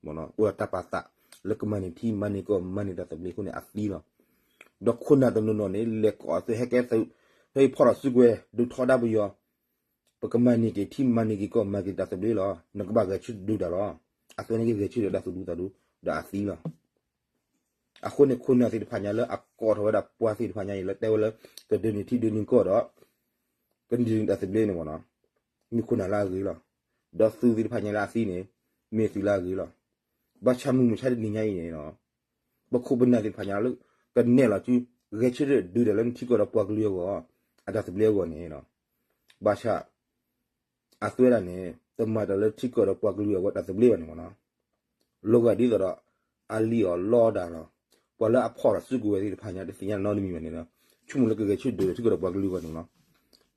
မ့ၢ်နီၤ, အိၣ်ဒီးတၢ်ပာ်သး လၢကမၤန့ၢ်ထံမၤန့ၢ်ကီၢ် မၤန့ၢ်တၢ်သဘျ့အဃိန့ၣ် အသံလီၤ. ဒီးခိၣ်နၢ်တနီၤနီၤန့ၣ် လဲၤကိးအသွဲၣ်ဟဲကဲသုး, ဟဲဖီၣ်ထီၣ်စုကဝဲၤ ဒုးထီဒါပယီၤ, ပကမၤန့ၢ်က့ၤထံ မၤန့ၢ်က့ၤကီၢ် မၤက့ၤတၢ်သဘျ့လီၤ. နကဘၣ်ဂဲၤဆၢထၢၣ်ဒုးတၢ်လီၤ. အသွဲၣ်န့ၣ်က့ၤဂဲၤဆၢထၢၣ်တၢ်သူၣ်ဒူသးဒူ ဒီးအသံလီၤ. အဃိန့ၣ် ခိၣ်နၢ်သ့ၣ်တဖၣ်ညါလၢအကိးထီၣ်ဝဲဒၣ်ပှၤသ့ၣ်တဖၣ်ညါအံၤ လၢတဲဝဲလၢ ကဒုးန့ၢ်ထံဒုးန့ၢ်ကီၢ်ဒီး ကဒုးန့ၢ်တၢ်သဘျ့န့ၣ်မ့ၢ်နီၤ, မ့ၢ်ခိၣ်နၢ်လၢအဂ့ၤလီၤ. ဒီးသုးသ့ၣ်တဖၣ်ညါလၢအသံန့ၣ် မ့ၢ်သုးလၢအဂ့ၤလီၤ. ဘၣ်ဆၣ်မုၢ်မဆါတနံၤညါအံၤန့ၣ် ပခိၣ်ပနၢ်သ့ၣ်တဖၣ်ညါလၢ ကနဲၣ်လီၤစု ဂဲၤဆၢထၢၣ်ဒုးတၢ်လၢနထံကီၢ်ဒီးပှၤကလုာ်အဂီၢ် အတၢ်သဘျ့အဂီၢ်န့ၣ် ဘၣ်ဆၣ် အသွဲၣ်ဒၣ်န့ၣ် တမၤတၢ်လၢထံကီၢ်ဒီးပှၤကလုာ်အဂီၢ်တၢ်သဘျ့ဘၣ်န့ၣ်မ့ၢ်နီၤ, လီၤဂာ်ဒ်သိးဒီး အလံၣ်အီၤလီတၢ်လီၤ. ပှၤလၢအဖီၣ်ဒီးစုကဝဲၤသ့ၣ်တဖၣ်ညါ တသ့ၣ်ညါနီတမံၤဘၣ်န့ၣ်လီၤ. ဆိကမိၣ်လၢကဂဲၤဆၢထၢၣ်ဒုးထံကီၢ်ဒီးပှၤကလုာ်အဂီၢ်န့ၣ်လီၤ.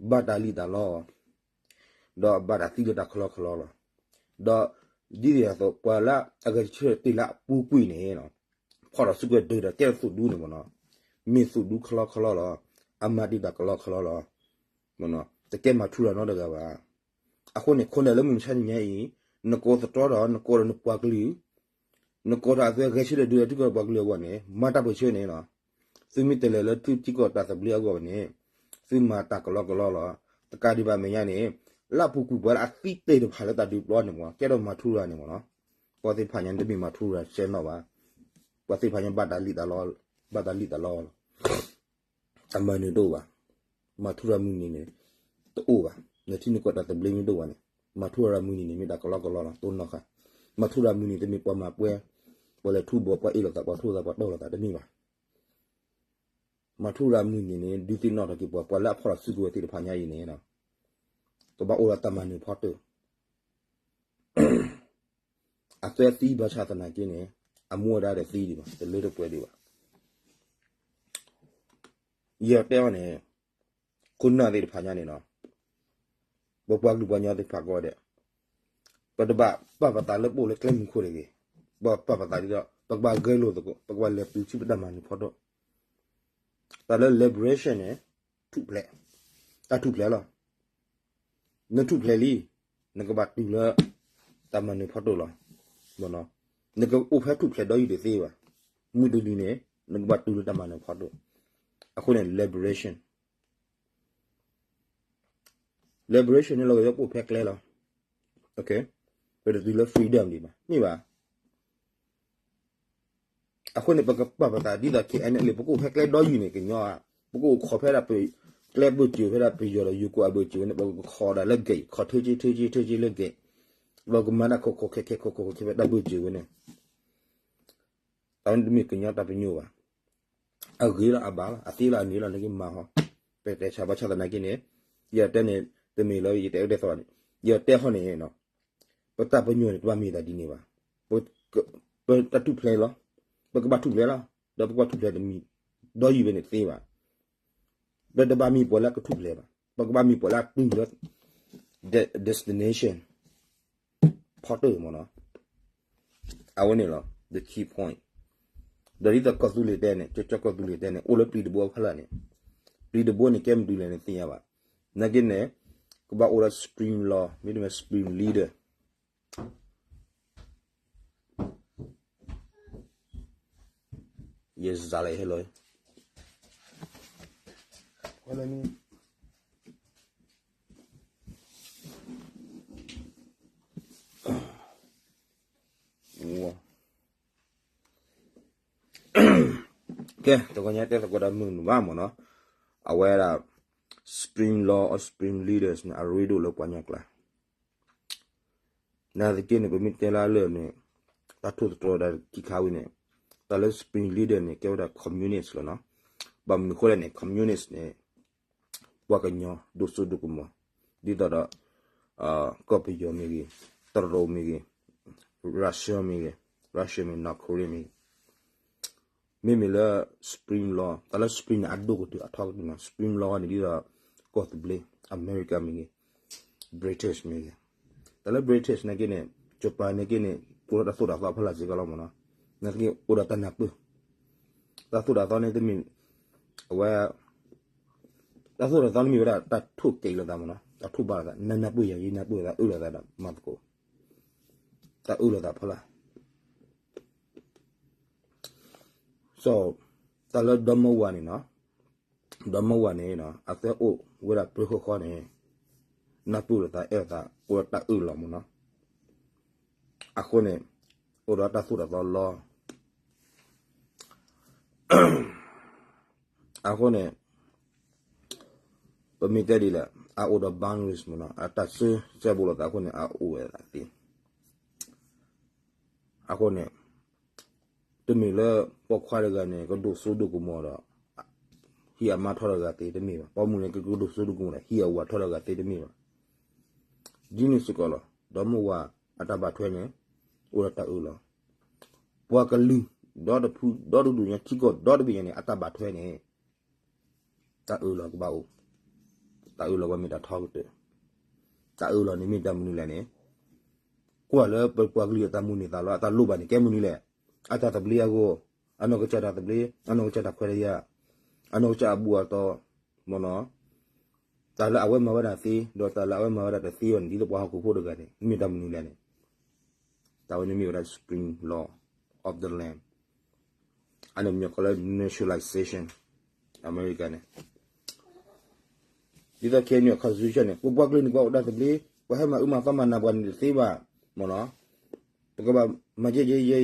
ဘၣ်တၢ်လံၣ်တၢ်လီအီၤ ဒီးဘၣ်တၢ်သံလၢတၢ်ကလီကလီလီၤ. ဒီးဒ်န့ၣ်အသိး ပှၤလၢအဂဲၤဆၢထၢၣ်တ့ၢ်လၢအပူၤကွံာ်န့ၣ် ဖီၣ်ဒီးစုကဝဲၤဒုးဒီးကဲသိၣ်ဒူန့ၣ်မ့ၢ်နီၤ, မ့ၢ်သိၣ်ဒူကလီကလီလီၤ. အမၤတ့ၢ်တၢ်ကလီကလီလီၤ. မ့ၢ်နီၤ, တကဲမၤထူရၤနီတဂၤဘၣ်. အဃိန့ၣ် ခိၣ်နၢ်လၢမုၢ်မဆါတနံၤညါအံၤ နကိးသတြီဒီး နကိးဒီးနပှၤကလုာ်, နကိးဒီးအသွဲဂဲၤဆၢထၢၣ်ဒုးထံကီၢ်ပှၤကလုာ်အဂီၢ်န့ၣ် မၤတၢ်ပၢၢ်ဆၢန့ၣ်လီၤ. သုမ့ၢ်တလဲၤလၢထံကီၢ်တၢ်သဘျ့အဂီၢ်န့ၣ် သုမၤတၢ်ကလီကလီလီၤ. တကးဒံးဘၣ်မဲာ်ညါန့ၣ် လၢအပူၤကွံာ်ပှၤလၢအသံတ့ၢ်တဖၣ်လၢတၢ်ဒုးပျီန့ၣ်မ့ၢ် ကဲထီၣ်မၤထူရၤန့ၣ်မ့ၢ်နီၤ. ပှၤသ့ၣ်တဖၣ်ညါန့ၣ် တမ့ၢ်မၤထူရၤဆဲးနီၣ်ဘၣ်. ပှၤသ့ၣ်တဖၣ်ညါ ဘၣ်တၢ်လံၣ်တၢ်လီလီၤ. တၢ်မၤနၢၤတအိၣ်ဘၣ်. မၤထူရၤမုၢ်နံၤန့ၣ် တအိၣ်ဘၣ်. နထံနကီၢ်တၢ်သဘျ့မ့ၢ်တအိၣ်ဘၣ်န့ၣ် မၤထူရၤမုၢ်နံၤန့ၣ် မ့ၢ်တၢ်ကလီကလီလီၤ တိၢ်နီၣ်ဃာ်. မၤထူရၤမုၢ်နံၤတမ့ၢ်ပှၤမၤပွဲ, ပှၤလဲၤထူဘိး ပှၤအ့ၣ်လိာ်သး ပှၤထူလိာ်သး ပှၤတီၢ်လိာ်သးတမ့ၢ်ဘၣ်. မၤထူရၤမုၢ်နံၤန့ၣ် ဒုးသ့ၣ်နီၣ်ထီၣ်က့ၤပှၤ ပှၤလၢအဖီၣ်လီၤစုကဝဲၤသ့ၣ်တဖၣ်ညါအံၤန့ၣ် ကဘၣ်အိၣ်ဒီးတၢ်မၤနၢၤဖီတၢၣ် အသွဲသံဘၣ်ဆၣ်သနာ်က့န့ၣ် အမူအဒါဒီးသံဒံးဘၣ် တလၢတပှဲၤဒံးဘၣ်. ယတဲအီၤန့ၣ် ခိၣ်နၢ်သ့ၣ်တဖၣ်ညါန့ၣ်နီၤ ပပှၤကလုာ်ပှၤကညီသ့ၣ်တဖၣ်ကိးဂၤဒဲး ပတဘၣ်ပာ်ပသးလၢပအိၣ်လၢကျဲမုၢ်ခိၣ်တဂ့ၤ. ပပာ်ပသးဒ်သိး ပကဘၣ်ဂဲၤလိာ်သကိး ပကဘၣ်လဲၤတုၤဆူပတၢ်မၤနၢၤဖီတၢၣ်. တၢ်လၢ liberation န့ၣ် ထူၣ်ဖျဲး, တၢ်ထူၣ်ဖျဲးလီၤ. နထူၣ်ဖျဲးလံ နကဘၣ်တုၤလၢ တၢ်မၤနၢၤဖီတၢၣ်လီၤ. နကအိၣ်ဖဲထူၣ်ဖျဲးဒီးယုၢ်တသ့ဘၣ်. မုၢ်တနံၤန့ၣ် နကဘၣ်တုၤလၢတၢ်မၤနၢၤဖီတၢၣ်. အဃိန့ၣ် liberation, liberation န့ၣ် လီၤဂာ်ဒီးပအိၣ်ဖဲကျဲလီၤ. ပတတုၤလၢ freedom ဒံးဘၣ် မ့ၢ်ဘၣ်. အဃိန့ၣ် ပကပာ်ပသးဒ်သိး ခဲအံၤန့ၣ် ပကအိၣ်ဖဲကျဲဒီယုၢ်န့ၣ် ကညီဧါ, ပကအိၣ်ခိးဖဲဒၣ်ပ ကျဲဘၢၣ်စၢၤဖဲဒၣ်ပယီၤဒီးယိၤကိးအဘၢၣ်စၢၤဝဲန့ၣ် ပကခိးဒၣ်လၢ gate, ခိးထၢက့ၤ ထၢက့ၤ ထၢက့ၤလၢ gate, ပကမၤတၢ်ခိးခိးခဲခဲ ခိးခိးခဲခဲဖဲဒၣ်ဘၢၣ်စၢၤဝဲန့ၣ် တၢ်ဝဲန့ၣ်တမ့ၢ်ကညီတၢ်ပညိၣ်ဘၣ်. အဂ့ၤလီၤအဘၣ်လီၤ အသ့လီၤအန့ၣ်လီၤ နကမၤဟီ ပတဲဆါဘၣ်ဆၣ်သနာ်က့န့ၣ် ယတဲန့ၣ် တမ့ၢ်လၢယတဲအၢတဲသီန့ၣ် ယတဲဟီန့ၣ် ပတၢ်ပညိၣ်န့ၣ် တဘၣ်မ့ၢ်တၢ်ဒ်န့ၣ်ဘၣ်. ပတၢ်ထူၣ်ဖျဲးလီၤ. ပကဘၣ်ထူၣ်ဖျဲးလီၤ. ဒီးပကဘၣ်ထူၣ်ဖျဲးတမံၤ ဒီယုၢ်ဝဲန့ၣ်သ့ဘၣ်. ပတဘၣ်မ့ၢ်ပှၤလၢကထူၣ်ဖျဲးဘၣ်. ပကဘၣ်မ့ၢ်ပှၤလၢအတုၤလၢ destination ဖီတၢၣ်မ့ၢ်နီၤ. အဝဲန့ၣ်လီၤ the key point. ဒီးဒ်သိးကီၢ်သူလ့ၤတဲန့ၣ် ကၠီကၠီကီၢ်သူလ့ၤတဲန့ၣ် အိၣ်လၢပျံၤတဘိအဖီလာ်န့ၣ် ပျံၤတဘိန့ၣ် ကဲမနုၤလဲၣ်န့ၣ်သ့ၣ်ညါဘၣ်. နာ်က့န့ၣ် ကဘၣ်အိၣ်ဒီး supreme law မ့တမ့ၢ် supreme leader ယစးလဲၣ်ဟဲလီၤ ကဲ တဂီၤညါတဲသကိးဒီးမုၢ်နုာ်ဘၣ်မ့ၢ်နီၤ. အဝဲဒၣ် supreme law or supreme leaders န့ၣ် အရ့ဒိၣ်လၢပှၤကညီကျါ နာ်သက့န့ၣ် ပမ့ၢ်တဲလၢအလၢာ်န့ၣ် တၢ်ထိၣ်သတြီၤဒၣ်ခံခါဝံၤန့ၣ် တၢ်လၢ supreme leader န့ၣ် ကဲဝဲဒၣ် communist လီၤနီၤ. ဘၣ်မနုၤဃိလဲၣ်န့ၣ် communist န့ၣ် ပှၤကညီဒိၣ်စိဒိၣ်ကမီၤ ဒ်သိးဒီး ကီၢ်ပယီၤမ့ၢ်ဂ့ၤ, တရူးမ့ၢ်ဂ့ၤ, Russia မ့ၢ်ဂ့ၤ, Russia မ့ၢ် North Korea မ့ၢ်ဂ့ၤ မ့မ့ၢ်လၢ supreme law တၢ်လၢ supreme န့ၣ် အဒိၣ်ကတၢၢ်အထီကတၢၢ်နီၤ. supreme law န့ၣ်ဒ်သိး ကီၢ်သဘျ့ America မ့ၢ်ဂ့ၤ, British မ့ၢ်ဂ့ၤ, တၢ်လၢ British နာ်က့န့ၣ် Japan နာ်က့န့ၣ် အိၣ်ဒီးတၢ်သိၣ်တၢ်သီဖီလာ်စ့ၢ်ကီးလီၤမ့ၢ်နီၤ. နာ်သက့အိၣ်ဒီးတၢ်နၢ်ပၢၢ် တၢ်သိၣ်တၢ်သီန့ၣ်တမ့ၢ် အဝဲ တၢ်သိၣ်တၢ်သီန့ၣ်မ့ၢ်ဝဲဒၣ် တၢ်ထိၣ်ကဲးလိာ်သးမ့ၢ်နီၤ, တၢ်ထိၣ်ဘၣ်လိာ်သး, နနၢ်ပၢၢ်ယၤ ယနၢ်ပၢၢ်သး အၢၣ်လီၤသးဒီးမၤသကိး, တၢ်အၢၣ်လီၤသးဖီလာ်. So တၢ်လၢဒီမါဝၤန့ၣ်နီၤ, ဒီမါဝၤန့ၣ် အသၢအိၣ်ဝဲဒၣ်ပြၢဃီဃီန့ၣ် နၢ်ပၢၢ်လိာ်သး အဲၣ်လိာ်သး အိၣ်ဒီးတၢ်အၢၣ်လီၤမ့ၢ်နီၤ. အဃိန့ၣ် အိၣ်ဒီးတၢ်သိၣ်တၢ်သီလီၤ. အဃိန့ၣ် ပမ့ၢ်တဲဒ်လဲၣ် အအိၣ်ဒီး boundaries မ့ၢ်နီၤ, အတၢ်စၢၤစဲဘူးလိာ်သးအဃိန့ၣ် အအိၣ်ဝဲဒၣ်သ့. အဃိန့ၣ် တမ့ၢ်လၢပိာ်ခွါတဂၤန့ၣ် ကဒိၣ်စိဒိၣ်ကမီၤဒီး ဟံးအမါထီၣ်တဂၤသ့တမ့ၢ်ဘၣ်. ပိာ်မုၣ်န့ၣ် ကကဒိၣ်စိဒိၣ်ကမီၤဒီး ဟံးအဝၤထီၣ်တဂၤသ့တမ့ၢ်ဘၣ်. ဒ်န့ၣ်စ့ၢ်ကီးလီၤ. ဒီမါဝၤအတၢ်ဘၣ်ထွဲန့ၣ် အိၣ်ဒီးတၢ်အၢၣ်လီၤ. ပှၤကလုာ် ဒီတဖု ဒီတဒူၣ်ညါ ထံကီၢ်ဒီတဘ့ၣ်ညါန့ၣ် အတၢ်ဘၣ်ထွဲန့ၣ် တၢ်အၢၣ်လီၤကဘၣ်အိၣ်, တၢ်အၢၣ်လီၤကဘၣ်မ့ၢ်တၢ်ထီကတၢၢ်. တၢ်အၢၣ်လီၤန့ၣ်မ့ၢ်တၢ်မနုၤလဲၣ်န့ၣ် ကွၢ်လၢပပှၤကလုာ်အတၢ်မိၣ်န့ၢ်သးလီၤ. အတၢ်လိၣ်ဘၣ်န့ၣ် ကဲမနုၤလဲၣ်. အတၢ်သဘျ့အဂီၢ်, အနီၢ်ကစၢ်တၢ်သဘျ့, အနီၢ်ကစၢ်တၢ်ခွဲးတၢ်ယာ်, အနီၢ်ကစၢ်အဘူၣ်အတီၤ, မ့ၢ်နီၤ. တၢ်လၢအဝဲမၤဝဲဒၣ်သ့ ဒီးတၢ်လၢအဝဲမၤဝဲဒၣ်တသ့အီၤန့ၣ် ဒ်သိးပှၤဟီၣ်ခိၣ်ဖိတဂၤန့ၣ် မ့ၢ်တၢ်မနုၤလဲၣ်န့ၣ် တၢ်ဝဲန့ၣ်မ့ၢ်ဝဲဒၣ် spring law of the land. အန့ၣ်မ့ၢ်ကီးလၢ naturalization အမဲရကၤန့ၣ် ဒ်သိး K N U အ constitution န့ၣ် ပပှၤကလုာ်န့ၣ် ပှၤအိၣ်ဒၣ်သဘျ့ ပှၤဟဲမၤအုမၤသီမၤနးပှၤန့ၣ်တသ့ဘၣ် မ့ၢ်နီၤ ပကဘၣ်မၤယဲယဲယဲ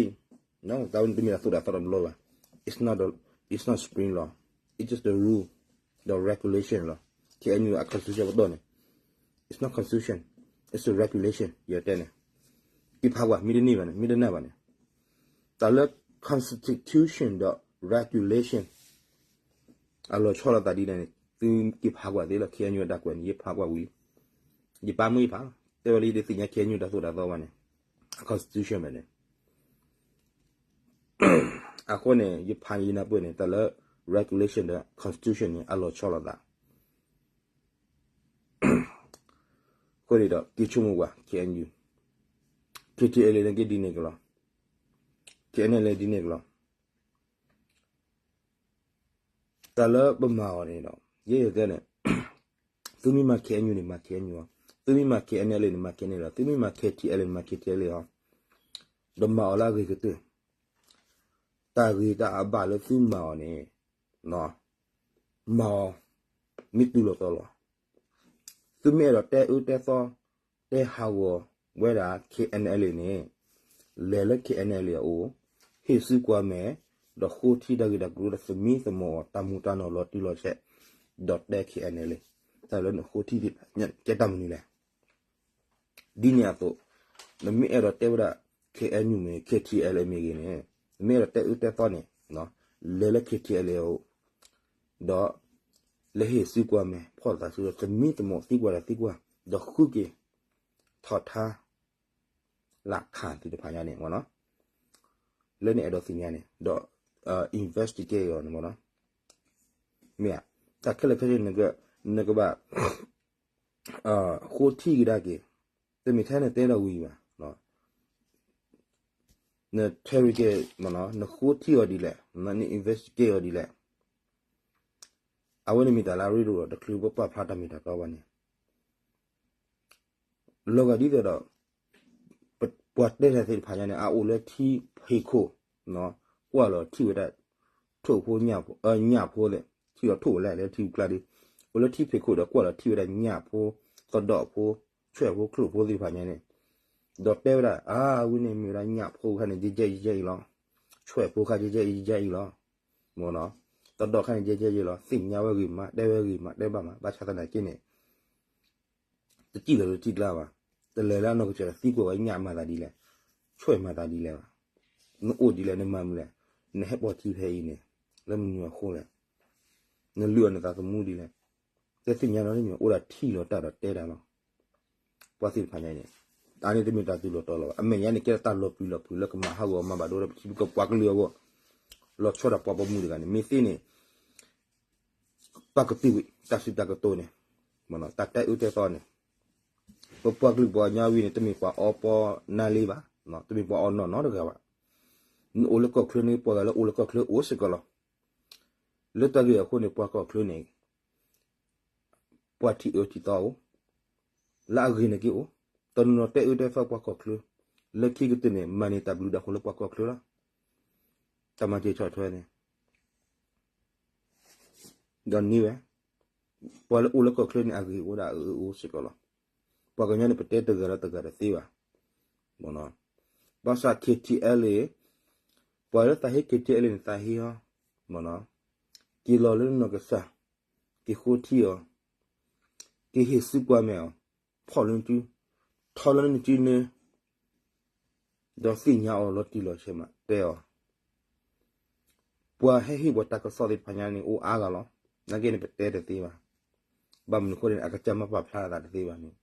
အံၤ တၢ်ဝဲန့ၣ်တမ့ၢ်တၢ်သိၣ်တၢ်သီတဘျီဘၣ် it's not the, it's not spring law, it's just the rule, the regulation လီၤ K N U အ constitution ပတီၢ်န့ၣ် it's not constitution, it's a regulation ယတဲန့ၣ် က့ၤဖးကွၢ် မ့ၢ်တန့ၢ်ဘၣ်န့ၣ် မ့ၢ်တနာ်ဘၣ်န့ၣ် တၢ်လၢ constitution ဒီး regulation အလီၤဆီလိာ်သးဒ်လဲၣ်န့ၣ် သုက့ၤဖးကွၢ်သ့လီၤ K N U အတၢ်ကွဲးန့ၣ် ယဖးကွၢ်ဝံၤလံ ယပာ်မူယဖးလီၤ တဲဝဲလၢယတသ့ၣ်ညါ K N U တၢ်သိၣ်တၢ်သီဘၣ်န့ၣ် အ constitution ဘၣ်န့ၣ် အဃိန့ၣ် ယဖးန့ၣ်ယနၢ်ပၢၢ်န့ၣ် တၢ်လၢ regulation ဒီး constitution န့ၣ် အလီၤဆီလိာ်သး အဃိန့ၣ်ဒီး က့ၤဆိကမိၣ်ကွၢ် K N U, K T L A န့ၣ်က့ဒ်န့ၣ်ကလီၤ K N L A ဒ်န့ၣ်ကလီၤ တၢ်လၢပမၤအီၤန့ၣ်ဒီး ယဲယတဲန့ၣ် သုမ့ၢ်မၤ K N U န့ၣ် မၤ K N U အီၤ, သုမ့ၢ်မၤ K N L A န့ၣ် မၤ K N L A အီၤ, သုမ့ၢ်မၤ K T L A န့ၣ် မၤ K T L A အီၤ, ဒီးမၤအီၤလၢအဂ့ၤကတၢၢ်, တၢ်ဂ့ၤတၢ်အဘၣ်လၢသုမၤအီၤန့ၣ် မၤအီၤ မ့ၢ်တူၢ်လိာ်တီလိာ်, သုမ့ၢ်အဲၣ်ဒိးတဲအၢတဲသီ တဲဟးဂီၤဝဲဒၣ် K N L A န့ၣ် လဲၤလၢ K N L A အအိၣ်, ဟ့ၣ်စုကွၢ်မဲာ်, ဒီးဃိထံတၢ်ဂ့ၢ်တၢ်ကျိၤဒီးသမံသမိးအီၤ တၢ်မူးတၢ်နီၢ်လီၤတံၢ်လီၤဆဲး, ဒီးတဲ K N L A တၢ်လၢနဃိထံသ့ၣ်တဖၣ် ကဲတၢ်မနုၤလဲၣ်. ဒ်န့ၣ်အသိး နမ့ၢ်အဲၣ်ဒိးတဲဝဲဒၣ် K N U မ့ၢ်ဂ့ၤ K T L A မ့ၢ်ဂ့ၤန့ၣ် နမ့ၢ်အဲၣ်ဒိးတဲအၢတဲသီန့ၣ် လဲၤလၢ K T L A အအိၣ် ဒီး လဲၤဟ့ၣ်စုကွၢ်မဲာ် ဖီၣ်လိာ်သးစုဒီး သမံသမိးသံကွၢ်တၢ်သံကွၢ် ဒီးဃုက့ၤ ထီၣ်ထါ လၢခၣ်သ့ၣ်တဖၣ်ညါန့ၣ် လၢနအဲၣ်ဒိးသ့ၣ်ညါန့ၣ် ဒီး investigate အီၤန့ၣ် မ့ၢ်ဧါ, တၢ်ခဲလၢာ်ခဲဆ့ နကဘၣ် ဃိထံကဒါက့ၤ, တမ့ၢ်ထဲနတဲဒီးဝံၤဘၣ်, န interrogate နဃိထံအီၤဒ်လဲၣ်, န investigate အီၤဒ်လဲၣ်, အဝဲန့ၣ်မ့ၢ်တၢ်လၢအရ့ဒိၣ်ဒီး တချုးပပာ်ဖျါတၢ်မ့ၢ်တၢ်တီဘၣ်န့ၣ် လီၤဂာ်ဒ်သိးဒီး ပှၤတဲတၢ်သ့ၣ်တဖၣ်ညါန့ၣ် အအိၣ်လၢထံဖံးခိၣ်, ကွၢ်လီၤထံၣ်ဝဲဒၣ် ထိၣ်ဖိ ညၣ်ဖိသ့ၣ်, ထံၣ်လီၤထိၣ်ဝဲလဲၣ်လၢထံကျါဒီး, အိၣ်လၢထံဖံးခိၣ်ဒီးကွၢ်လီၤထံၣ်ဝဲဒၣ်ညၣ်ဖိ, သဒီၣ်ဖိ, ဆွဲၣ်ဖိ ချိၣ်ဖိသ့ၣ်တဖၣ်ညါန့ၣ်, ဒီးတဲဝဲဒၣ် အါ ဝဲန့ၣ်မ့ၢ်ဝဲဒၣ်ညၣ်ဖိခါန့ၣ် ယဲယဲအံၤလီၤ, ဆွဲၣ်ဖိခါ ယဲယဲအံၤ ယဲယဲအံၤလီၤ, မ့ၢ်နီၤ, သဒီၣ်ခါန့ၣ် ယဲယဲအံၤလီၤ, သ့ၣ်ညါဝဲဂ့ၤမး တဲဝဲဂ့ၤမး တဲဘၣ်မး ဘၣ်ဆၣ်သနာ်က့န့ၣ် တစံၣ်လီၤလၢထံကျါဘၣ်, တလဲၤလၢအနီၢ်ကစၢ်ဒီးသံကွၢ်ဝဲညၣ်မၤသးဒ်လဲၣ်, ဆွဲၣ်မၤသးဒ်လဲၣ်ဘၣ်, နအိၣ်ဒ်လဲၣ် နမၤမနုၤလဲၣ်, နဟဲပိာ်ထံဖဲအံၤန့ၣ် လၢမနုၤအဃိလဲၣ်, နလုၢ်အီၣ်နသးသမူဒ်လဲၣ်, တသ့ၣ်ညါနီတမံၤ အိၣ်ဒၣ်ထံၣ်လီၤတၢ်ဒီးတဲတၢ်လီၤ. ပှၤသ့ၣ်တဖၣ်ညါန့ၣ် အန့ၣ်တမ့ၢ်တၢ်တူၢ်လိာ်တီလိာ်ဘၣ်. အမဲာ်ညါန့ၣ် ကဲထီၣ်တၢ်လီၤပျံၤလီၤဖုးလၢကမၤဟးဂီၤမၤဘၣ်ဒိဒီးပထံပကီၢ်ပှၤကလုာ်အဂီၢ်, လီၤဆီဒၣ်ပှၤပိာ်မုၣ်တဂၤန့ၣ် မ့ၢ်သ့န့ၣ် ပကတုာ်ဝံၤ တၢ်စံးတၢ်ကတိၤန့ၣ် တၢ်တဲအၢတဲသီန့ၣ် ပပှၤကလုာ်ပှၤကညီဝံၤန့ၣ် တမ့ၢ်ပှၤအီပီနါလ့ဘၣ်, တမ့ၢ်ပှၤအီနီၢ်နီတဂၤဘၣ်. နအိၣ်လၢကီၢ်ချၢန့ၣ် ပှၤဂၤလၢအိၣ်လၢကီၢ်ချၢအိၣ်စ့ၢ်ကီးလီၤ. လၢတၢ်ဂ့ၢ်အဃိန့ၣ် ပှၤကီၢ်ချၢန့ၣ် ပှၤထံၣ်အၢထံၣ်သီအိၣ်, လၢအဂ့ၤန့ၣ်က့အိၣ်, တနီၤနီၤတဲအၢတဲသီပှၤကီၢ်ချၢ, လၢခံကတၢၢ်န့ၣ် မၤန့ၢ်တၢ်ဘျုးတၢ်ဖှိၣ်လၢပှၤကီၢ်ချၢလီၤ. တၢ်မၤစၢၤဆီၣ်ထွဲန့ၣ် ဒီးန့ၢ်ဝဲ, ပှၤလၢအိၣ်လၢကီၢ်ချၢန့ၣ် အဂ့ၤအိၣ်ဒၣ်အအၢအိၣ်စ့ၢ်ကီးလီၤ. ပှၤကညီန့ၣ် ပတဲတဂၤဒီးတဂၤတသ့ဘၣ်. ဘၣ်ဆၣ် K T L A, ပှၤလၢသးဟ့ K T L A န့ၣ် သးဟ့အီၤ, က့ၤလီၤလၢနနီၢ်ကစၢ်, က့ၤဃိထံအီၤ, က့ၤဟ့ၣ်စုကွၢ်မဲာ်အီၤ, ဖီၣ်လၢနစု, ထီလၢနစုန့ၣ် ဒီးသ့ၣ်ညါအီၤလီၤတံၢ်လီၤဆဲးမး တဲအီၤ, ပှၤဟဲဟ့ၣ်ပှၤတၢ်ကစီၣ်သ့ၣ်တဖၣ်ညါန့ၣ် အိၣ်အါဂၤလီၤ. နာ်က့န့ၣ် ပတဲတသ့ဘၣ်. ဘၣ်မနုၤအဃိန့ၣ် အကစၢ်မၤပာ်ဖျါသးတသ့ဘၣ်န့ၣ်,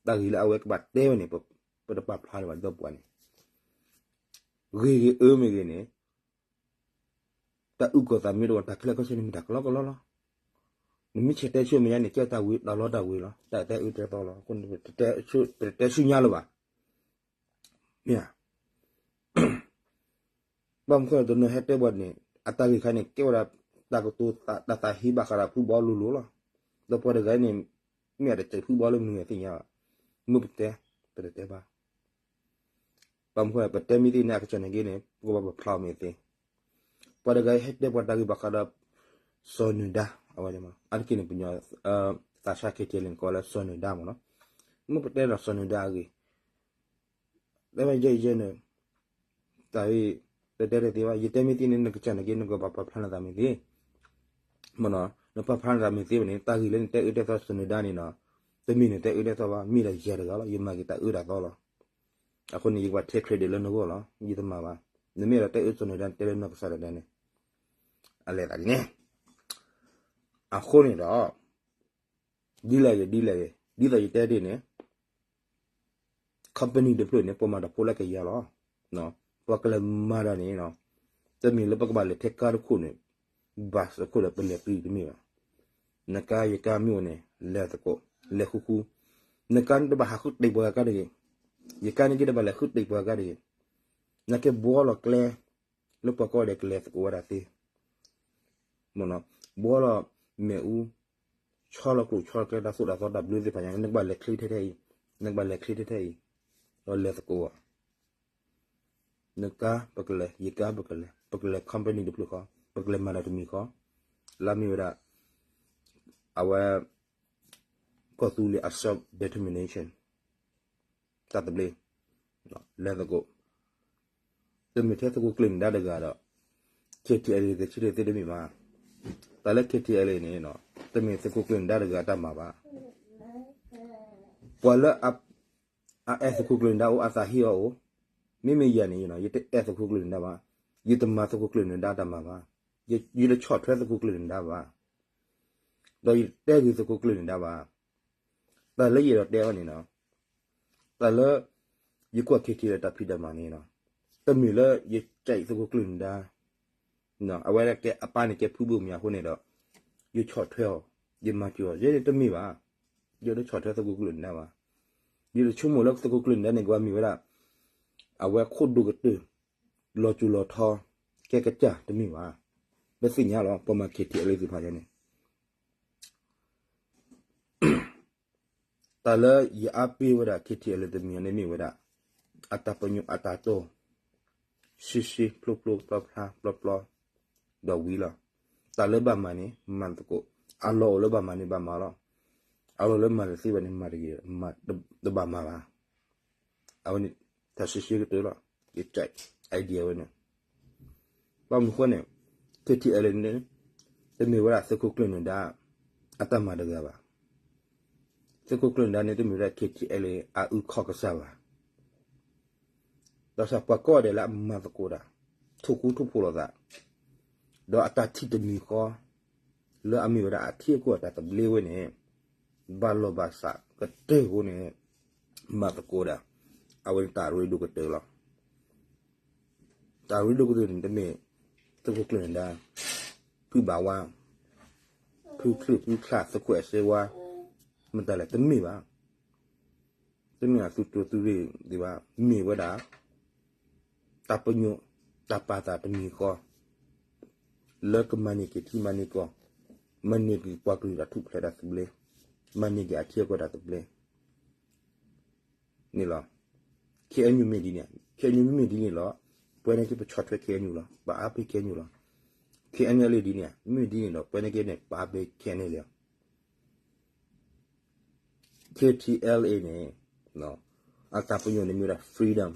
တၢ်ဂ့ၢ်လၢအဝဲကဘၣ်တဲဝဲန့ၣ် ပတပာ်ဖျါလၢၤဘၣ် ဒီပုၢ်ဝဲၢ်န့ၣ်, ဂ့ၤဂ့ၤအၢမ့ၢ်ဂ့ၤန့ၣ် တၢ်အုၣ်ကီၤသးမ့ၢ်တအိၣ် တၢ်ခဲလၢာ်ခဲဆ့န့ၣ်မ့ၢ်တၢ်ကလီကလီလီၤ. နမ့ၢ်ဆဲးတဲဆူမဲာ်ညါန့ၣ် ကဲတၢ်ဝံၤတၢ်လီတၢ်ဝံၤလီၤ. တၢ်တဲအၢတဲသီလီၤ. အဃိန့ၣ် ပတတဲဆူညါလၢၤဘၣ်. မ့ၢ်ဧါ. ဘၣ်မနုၤအဃိန့ၣ် တနီၤဟဲတဲပှၤန့ၣ် အတၢ်ဂ့ၢ်ခါန့ၣ် ကဲဝဲဒၣ်တၢ်ကတိၤတၢ်သးဟ့ဘၣ်ဃးဒီးဖုဘီလိၤလိၤလီၤ. ဒီးပှၤတဂၤန့ၣ် မ့ၢ်အတစဲးဖုဘီလၢမနုၤအသ့ၣ်ညါဘၣ်. မ့ၢ်ပတဲ, ပတတဲဘၣ်. ဘၣ်မနုၤဃိ ပတဲမ့ၢ်သ့န့ၣ် အကစၢ်န့ၣ်က့န့ၣ် ပကဘၣ်ပာ်ဖျါအီၤမ့ၢ်သ့. ပှၤတဂၤဟဲတဲပှၤတၢ်ဂ့ၢ်ဘၣ်ဃးဒီး စီၤနၢၤဒါ, အဝဲန့ၣ်မ့ၢ် အါတက့ၢ်န့ၣ် ပညီ သးစၢ် K T L A န့ၣ် ကိးဝဲလၢစီၤနၢၤဒါမ့ၢ်နီၤ. မ့ၢ်ပတဲဒီးစီၤနၢၤဒါအဂ့ၢ် တဲဝဲယဲယဲန့ၣ်, တၢ်အံၤ တတဲတသ့ဘၣ်. ယတဲမ့ၢ်သ့န့ၣ် နကစၢ်န့ၣ်က့ နကဘၣ်ပာ်ဖျါနသးမ့ၢ်သ့. မ့ၢ်နီၤ, နပာ်ဖျါနသးမ့ၢ်သ့ဘၣ်န့ၣ် တၢ်ဂ့ၢ်လၢနတဲအၢတဲသီစီၤနၢၤဒါန့ၣ်နီၤ, တမ့ၢ်နတဲအၢတဲသီဘၣ်, မ့ၢ်ဒၣ်ယၤတဂၤလီၤ, ယမၤက့ၤတၢ်အၢတၢ်သီလီၤ. အဃိန့ၣ် ယကဘၣ်ထဲ credit လၢနဂီၢ်လီၤ, ယတမၤဘၣ်. နမ့ၢ်အဲၣ်ဒိးတဲအၢစီၤနၢၤဒါန့ၣ် တဲလၢနီၢ်ကစၢ်ဒၣ်ဒၣ်န့ၣ်, အလဲၤသးဒ်န့ၣ်. အဃိန့ၣ်ဒီး ဒ်လဲၣ်ဂ့ၤ ဒ်လဲၣ်ဂ့ၤ ဒ်သိးယတဲဒ်န့ၣ် company တဖျၢၣ်န့ၣ် ပှၤမၤတၢ်ဖိလၢကယၤလီၤ. ပှၤကလဲၤမၤတၢ်န့ၣ် တမ့ၢ်လၢပကဘၣ်လဲၤထဲကါတခိၣ်န့ၣ် ဘၣ်သကိးဒီးပလဲၤပျံၤတမ့ၢ်ဘၣ်. နကါယကါမ့ၢ်အိၣ်န့ၣ် လဲၤသကိး, လဲၤဃူဃူ. နကါန့ၣ်တဘၣ်ဟးဃုတံၢ်ပှၤကါတဂ့ၤ, ယကါန့ၣ်က့တဘၣ်လဲၤဃုတံၢ်ပှၤကါတဂ့ၤ. နကဲဘှီလီၤကျဲ လၢပှၤကိးဂၤဒဲးကလဲၤသကိးဝဲဒၣ်သ့ မ့ၢ်နီၤ, ဘှီလီၤမ့ၣ်အူ, ဆီလီၤကျိၣ်ဆီလီၤကျဲ တၢ်သိၣ်တၢ်သီတၢ်ဘျၢသ့ၣ်တဖၣ်ညါ နကဘၣ်လဲၤချ့ထဲထဲအံၤ, နကဘၣ်လဲၤချ့ထဲထဲအံၤ, ဒီးလဲၤသကိးအီၤ. နကါပကလဲၤ, ယကါပကလဲၤ, ပကလဲၤ company တဖျၢၣ်ဃီ, ပကလဲၤမၤတၢ်တမံၤဃီ, လၢမ့ၢ်ဝဲဒၣ် အဝဲ ကီၢ်သူလ့ၤအ self determination တၢ်သဘျ့ လဲၤသကိး. တမ့ၢ်ထဲသုးခိၣ်ကျၢၢ်နၢၤဒါတဂၤဒီး K T L A ကဆံတသ့တမ့ၢ်ဘၣ်. တၢ်လၢ K T L A န့ၣ် တမ့ၢ်သုးခိၣ်ကျၢၢ်နၢၤဒါတဂၤအတၢ်မၤဘၣ်. ပှၤလၢ အအဲၣ်သုးခိၣ်ကျၢၢ်နၢၤဒါအိၣ် အသးဟ့အီၤအိၣ်, မ့မ့ၢ်ယၤန့ၣ် ယတအဲၣ်သုးခိၣ်ကျၢၢ်နၢၤဒါဘၣ်, ယတမၤသုးခိၣ်ကျၢၢ်နၢၤဒါတၢ်မၤဘၣ်, ယတဆီၣ်ထွဲသုးခိၣ်ကျၢၢ်နၢၤဒါဘၣ်, ဒီးယတတဲဂ့ၤသုးခိၣ်ကျၢၢ်နၢၤဒါဘၣ်. တၢ်လၢယအဲၣ်ဒိးတဲအီၤန့ၣ် တၢ်လၢ ယကွၢ် K T L A တၢ်ဖံးတၢ်မၤန့ၣ် တမ့ၢ်လၢယကဲသုးခိၣ်ကျၢၢ်နၢၤဒါ, အဝဲဒၣ်ကဲအပၢ်န့ၣ်ကဲဖုဘိၣ်မၠးအဃိန့ၣ်ဒီး ယဆီၣ်ထွဲအီၤ, ယမၤစၢၤအီၤ, ယဲန့ၣ်တမ့ၢ်ဘၣ်. ယတဆီၣ်ထွဲသုးခိၣ်ကျၢၢ်နၢၤဒါဘၣ်. ယတဆိကမိၣ်လၢသုးခိၣ်ကျၢၢ်နၢၤဒါန့ၣ် ကဘၣ်မ့ၢ်ဝဲဒၣ် အဝဲခိၣ်ဒိၣ်ကတၢၢ် လီၤစိၤလီၤထီ ကဲကစၢ်တမ့ၢ်ဘၣ်. ပသ့ၣ်ညါလီၤ ပှၤမၤ K T L A သ့ၣ်တဖၣ်ညါန့ၣ် တၢ်လၢယအါပ့ၤဝဲဒၣ် K T L A တမံၤန့ၣ်မ့ၢ်ဝဲဒၣ် အတၢ်ပညိၣ်အတၢ်တိၢ် ရှဲရှဲ ဖျိဖျိ ဖျါဖျါ ပျီပျီ ဒီးဝံၤလီၤ. တၢ်လၢဘၣ်မၤန့ၣ် မၤသကိး, အလီၢ်အိၣ်လၢဘၣ်မၤန့ၣ် ဘၣ်မၤလီၤ. အလီၢ်လၢမၤတသ့ဘၣ်န့ၣ် မၤတဂ့ၤ, တဘၣ်မၤဘၣ်. အဝဲန့ၣ် တၢ်ရှဲရှဲကတၢၢ်လီၤ. ယကဲ idea ဝဲန့ၣ် ဘၣ်မနုၤဃိန့ၣ် K T L A န့ၣ် တမ့ၢ်ဝဲဒၣ်သုးခိၣ်ကျၢၢ်နၢၤဒါ အတၢ်မၤတဂၤဘၣ်. သုးခိၣ်ကျၢၢ်နၢၤဒါန့ၣ် တမ့ၢ်ဝဲဒၣ် K T L A အအုၣ်ခီၣ်ကစၢ်ဘၣ်. ဒီးစးပှၤကိးဂၤဒဲးလၢအမၤသကိးတၢ် ထိၣ်ဃူထိၣ်ဖိးလိာ်သး ဒီးအတၢ်ထံၣ်တမံၤဃီ လၢအမ့ၢ်ဝဲဒၣ်အထံအကီၢ်အတၢ်သဘျ့ဝဲန့ၣ် ဘၣ်လီၢ်ဘၣ်စးကတၢၢ်အဃိန့ၣ် မၤသကိးဒၣ် အဝဲန့ၣ်တၢ်ရ့ဒိၣ်ကတၢၢ်လီၤ. တၢ်ရ့ဒိၣ်ကတၢၢ်န့ၣ် တမ့ၢ်သုးခိၣ်ကျၢၢ်နၢၤဒါ ဖုဘၣ်ဝါ ဖုချုးဖုချၣ် သုးခိၣ်အဲၣ်စ့ဝါ မတၤလဲၣ် တမ့ၢ်ဘၣ်. တမ့ၢ်အသုးကျိၤသုးရ့ၣ်ဒံးဘၣ်, မ့ၢ်ဝဲဒၣ် တၢ်ပညိၣ် တၢ်ပာ်သးတမံၤဃီ လၢကမၤန့ၢ်က့ၤထံမၤန့ၢ်ကီၢ်, မၤန့ၢ်က့ၤပှၤကလုာ်တၢ်ထူၣ်ဖျဲးတၢ်သဘျ့, မၤန့ၢ်က့ၤအထံအကီၢ်တၢ်သဘျ့ န့ၣ်လီၤ. K N U မ့ၢ်ဒ်န့ၣ်, K N U မ့မ့ၢ်ဒ်န့ၣ်လီၤ, ပဝဲန့ၣ်က့ပဆီၣ်ထွဲ K N U လီၤ, ပအါပ့ၤ K N U လီၤ. K N L A ဒ်န့ၣ် မ့ၢ်ဒ်န့ၣ်ဒီး ပဝဲန့ၣ်က့န့ၣ် ပအါပ့ၤ K N L A လီၤ. K T L A န့ၣ် အတၢ်ပညိၣ်န့ၣ်မ့ၢ်ဝဲဒၣ် freedom,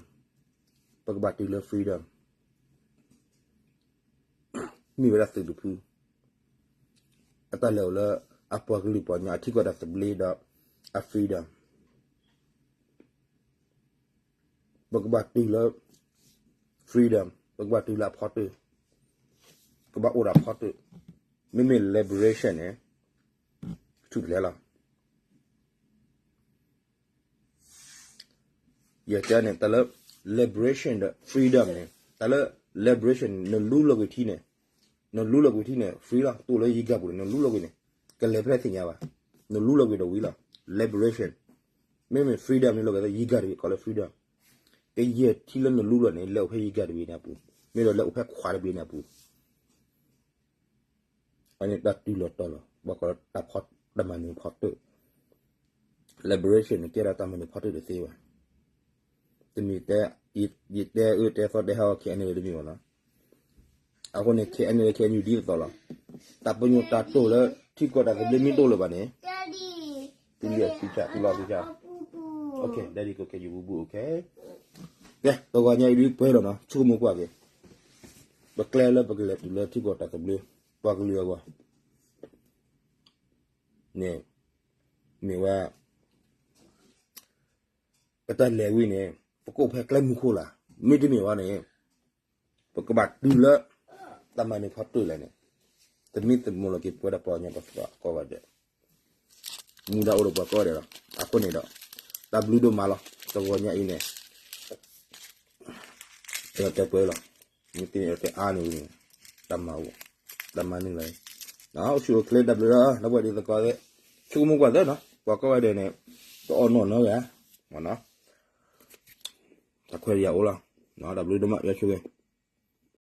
ပကဘၣ်တုၤလၢ freedom မ့ၢ်ဝဲဒၣ်သုးတဖု အတၢ်လဲၤအိၣ်လၢအပှၤကလုာ်ပှၤကညီအထံကီၢ်တၢ်သဘျ့ဒီးအ freedom ပကဘၣ်တုၤလၢ freedom, ပကဘၣ်တုၤလၢအဖီတၢၢ်, ကဘၣ်အိၣ်ဒီးအဖီတၢၢ်, မ့မ့ၢ် liberation န့ၣ် ထူၣ်ဖျဲးလီၤ. ယတဲန့ၣ် တၢ်လၢ liberation ဒီး freedom န့ၣ် တၢ်လၢ liberation န့ၣ် နလူလီၤကွံာ်ထံန့ၣ်, နလူလီၤကွံာ်ထံန့ၣ် free လီၤ, တအိၣ်လၢယံၤကၤပူၤန့ၣ် နလူလီၤကွံာ်န့ၣ် ကလဲၤဖဲလဲၣ်သ့ၣ်ညါဘၣ်, နလူလီၤကွံာ်ဒီးဝံၤလီၤ. Liberation မ့မ့ၢ် freedom န့ၣ် လီၤကွံာ်လၢယံၤကၤတဘ့ၣ် ကိးလၢ freedom, ကယဲၢ်ထံလၢနလူလီၤန့ၣ် လဲၤအိၣ်ဖဲယံၤကၤတဘ့ၣ်န့ၣ်အပူၤ, မ့ၢ်ဒီးလဲၤအိၣ်ဖဲခွးတဘ့ၣ်န့ၣ်အပူၤ အန့ၣ်တၢ်တုၤလီၤတီၤလီၤ ပှၤကိးလၢတၢ်ဖီတၢ်မၤနၢၤဖီတၢၣ်, liberation န့ၣ် ကဲဒၣ်တၢ်မၤနၢၤဖီတၢၣ်တသ့ဘၣ်. တမ့ၢ်တဲ ယတဲအၢတဲသီတဲဟးဂီၤ K N L တမ့ၢ်ဘၣ်နီၤ. အဃိန့ၣ် K N L K N U ဒ်သိးလီၤ. တၢ်ပညိၣ်တၢ်တိာ်လၢထံကီၢ်တၢ်သဘျ့မ့ၢ်တအိၣ်လၢၤဘၣ်န့ၣ်, သုလံၤအသုကၠၢ် သုလီၤသုကၠၢ်, ကဲ တဂီၤညါအံၤဒုးပှဲၤလီၤနီၤ. ကဲတဂီၤညါအံၤဒုးပှဲၤလီၤနီၤ, ဆိကမိၣ်ကွၢ်က့ၤ ပကျဲလၢပကလဲၤတုၤလၢထံကီၢ်တၢ်သဘျ့ ပှၤကလုာ်အဂီၢ်န့ၣ် မ့ၢ်ဝဲ ပတၢ်လဲၤဝံၤန့ၣ် ပကအိၣ်ဖဲကျဲမုၢ်ခိၣ်လၢ်, မ့တမ့ၢ်ဘၣ်န့ၣ် ပကဘၣ်တုၤလၢ တၢ်မၤနၢၤဖီတၢၣ်လဲၣ်န့ၣ်, သမံသမိးလီၤက့ၤပဝဲဒၣ်ပှၤကညီပှၤသကိးကိးဂၤဒဲး, မူဒါအိၣ်ဒီးပှၤကိးဂၤဒဲးလီၤ. အဃိန့ၣ်ဒီး တၢ်ဘျုးဒိၣ်မးလီၤ. တဂီၤညါအံၤန့ၣ် တဲပှဲၤလီၤ. မ့ၢ်တဲအါန့ၣ်ဝံၤန့ၣ် တၢ်မၤအိၣ် တၢ်မၤနုာ်လီၤ. အိၣ်ဆူၣ်အိၣ်ချ့ တၢ်ဘျုးလီၤ ဒီပုၢ်ဝဲၢ်သကိးသ့ၣ်, ဆိကမိၣ်ကွၢ်သ့နီၤ, ပှၤကိးဂၤဒဲးန့ၣ် တအီၣ်နီၢ်နီတဂၤ, တၢ်ခွဲးတၢ်ယာ်အိၣ်လီၤ. တၢ်ဘျုးဒိၣ်မး ယွၤဆိၣ်ဂ့ၤ